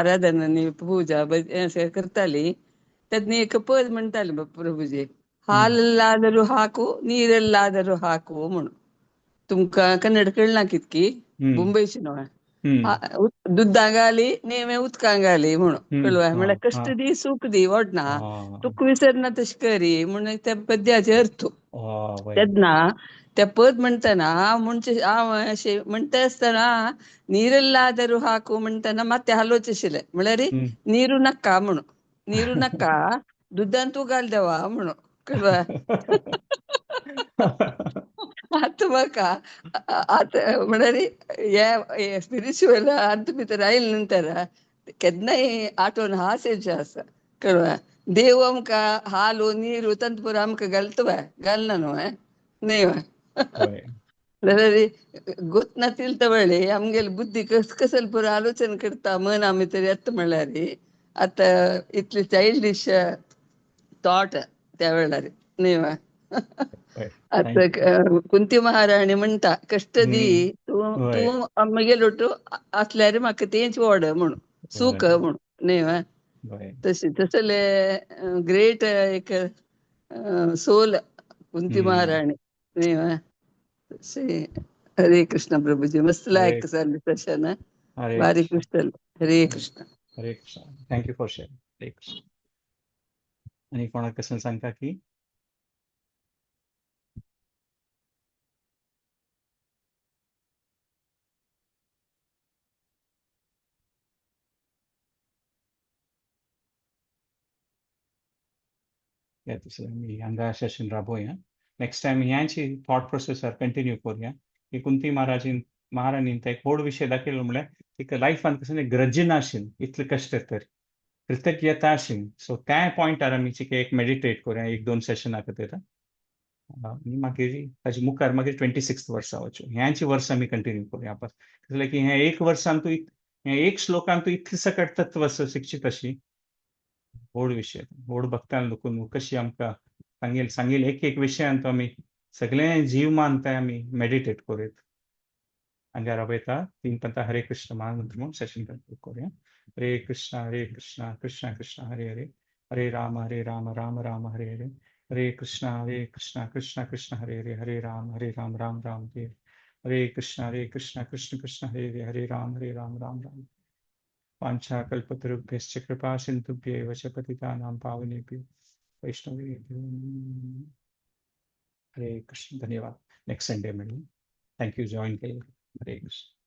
आराधना पूजा अशें करताली. तेन्ना एक पद म्हणटाली प्रभुजी, ಹಾಲಲ್ಲಾದರೂ ಹಾಕು ನೀರಲ್ಲಾದರೂ ಹಾಕು म्हणून. तुमकां कन्नड कळना कितकी मुंबयची न्हय. दुद्दां घाली नेमे उदकां घाली म्हणून कळ्ळें. म्हळ्यार कश्ट दी सुख दी वडना तुका विसरना तशें करी म्हणून त्या पद्याचे अर्थ. तेन्ना त्या पद म्हणटना हांव म्हणचे हांव अशें म्हणटा आसतना ನೀರಲ್ಲಾದರೂ ಹಾಕು म्हणटना मात्शें हालोवचें आशिल्लें. म्हळ्यार नीरू नाका म्हणून, नीरू नाका दुद्दान तूं घाल देवा म्हणून. कळ्ळें. आतां म्हाका आतां म्हळ्यार हे स्पिरिच्युअल आतां भितर आयले नंतर केन्नाय आठवण हास येवचें आसा. कळ्ळें. देव आमकां हालो नीरू तांत पुरो आमकां घालता घालना न्हय न्हय. जाल्यार गोत नातिल वेळे आमगेली बुद्धी कस कसल पुरो आलोचन करता मन आमी तरी येता म्हळ्यार आतां इतली चायल्डिश थॉट त्या वेळार न्हय. हय. आतां thank you. Kunti महाराणी म्हणटा कश्ट दी तूं हय. तूं म्हगेलो आसल्यार म्हाका तेंच व्हड म्हूण हय. सूख म्हूण न्ही व्हय. हय. तशी तसले ग्रेट एक सोल कुंती महाराणी न्ही व्हय. तशी हरे कृष्ण प्रभुजी, मस्त हरे लायक जालें सेशन. हरे बारीक कृष्ण. दिसतलें. हरे कृष्ण. हरे Krishna. Thank you for share. Hare Krishna. आनी कोणाक कसं सांगता की या दुसरें आमी हांगा सेशन राबोवया. नेक्स्ट टायम ह्यांची थॉट प्रोसेसर कंटिन्यू करूया की कुंती महाराजीन महाराणीन ते एक व्हड विशय दाखयलो म्हळ्यार तिका लायफान कसं ग्रज नाशिल्लें इतले कश्ट तर कृतज्ञता आशिल्ली. सो त्या पॉयंटार आमी चिके एक मेडिटेट करूया एक दोन सेशना खातीर आनी मागीर ताजे मुखार मागीर 26 वर्सा वचूं. ह्यांची वर्स आमी कंटिन्यू करूया. कसलें की हें एक वर्सान तूं हें एक श्लोकान तूं इतलें सकट तत्व आसा शिकची तशी व्हड विशय. व्हड भक्तान लोकून कशी आमकां सांगेल सांगेल एक एक विशयान तो आमी सगळें जीवमान ते आमी मेडिटेट करूयात. हांगा रावयता तीन पंता हरे कृष्ण महामंत्र म्हणून सेशन कंक्लूड करूया. हरे कृष्ण कृष्ण कृष्ण हरे हरे, हरे राम राम राम हरे हरे, हरे कृष्ण कृष्ण कृष्ण हरे हरे, हरे राम राम राम हरे हरे, हरे कृष्ण कृष्ण कृष्ण हरे हरे, हरे राम राम राम. वाञ्छा कल्पतरुभ्यश्च कृपा सिन्धुभ्येव च पतितानां पावनेभ्यो वैष्णवेभ्यो. हरे कृष्ण. धन्यवाद. नेक्स्ट संडे मिळूया. Thank you join केलं. हरे कृष्ण.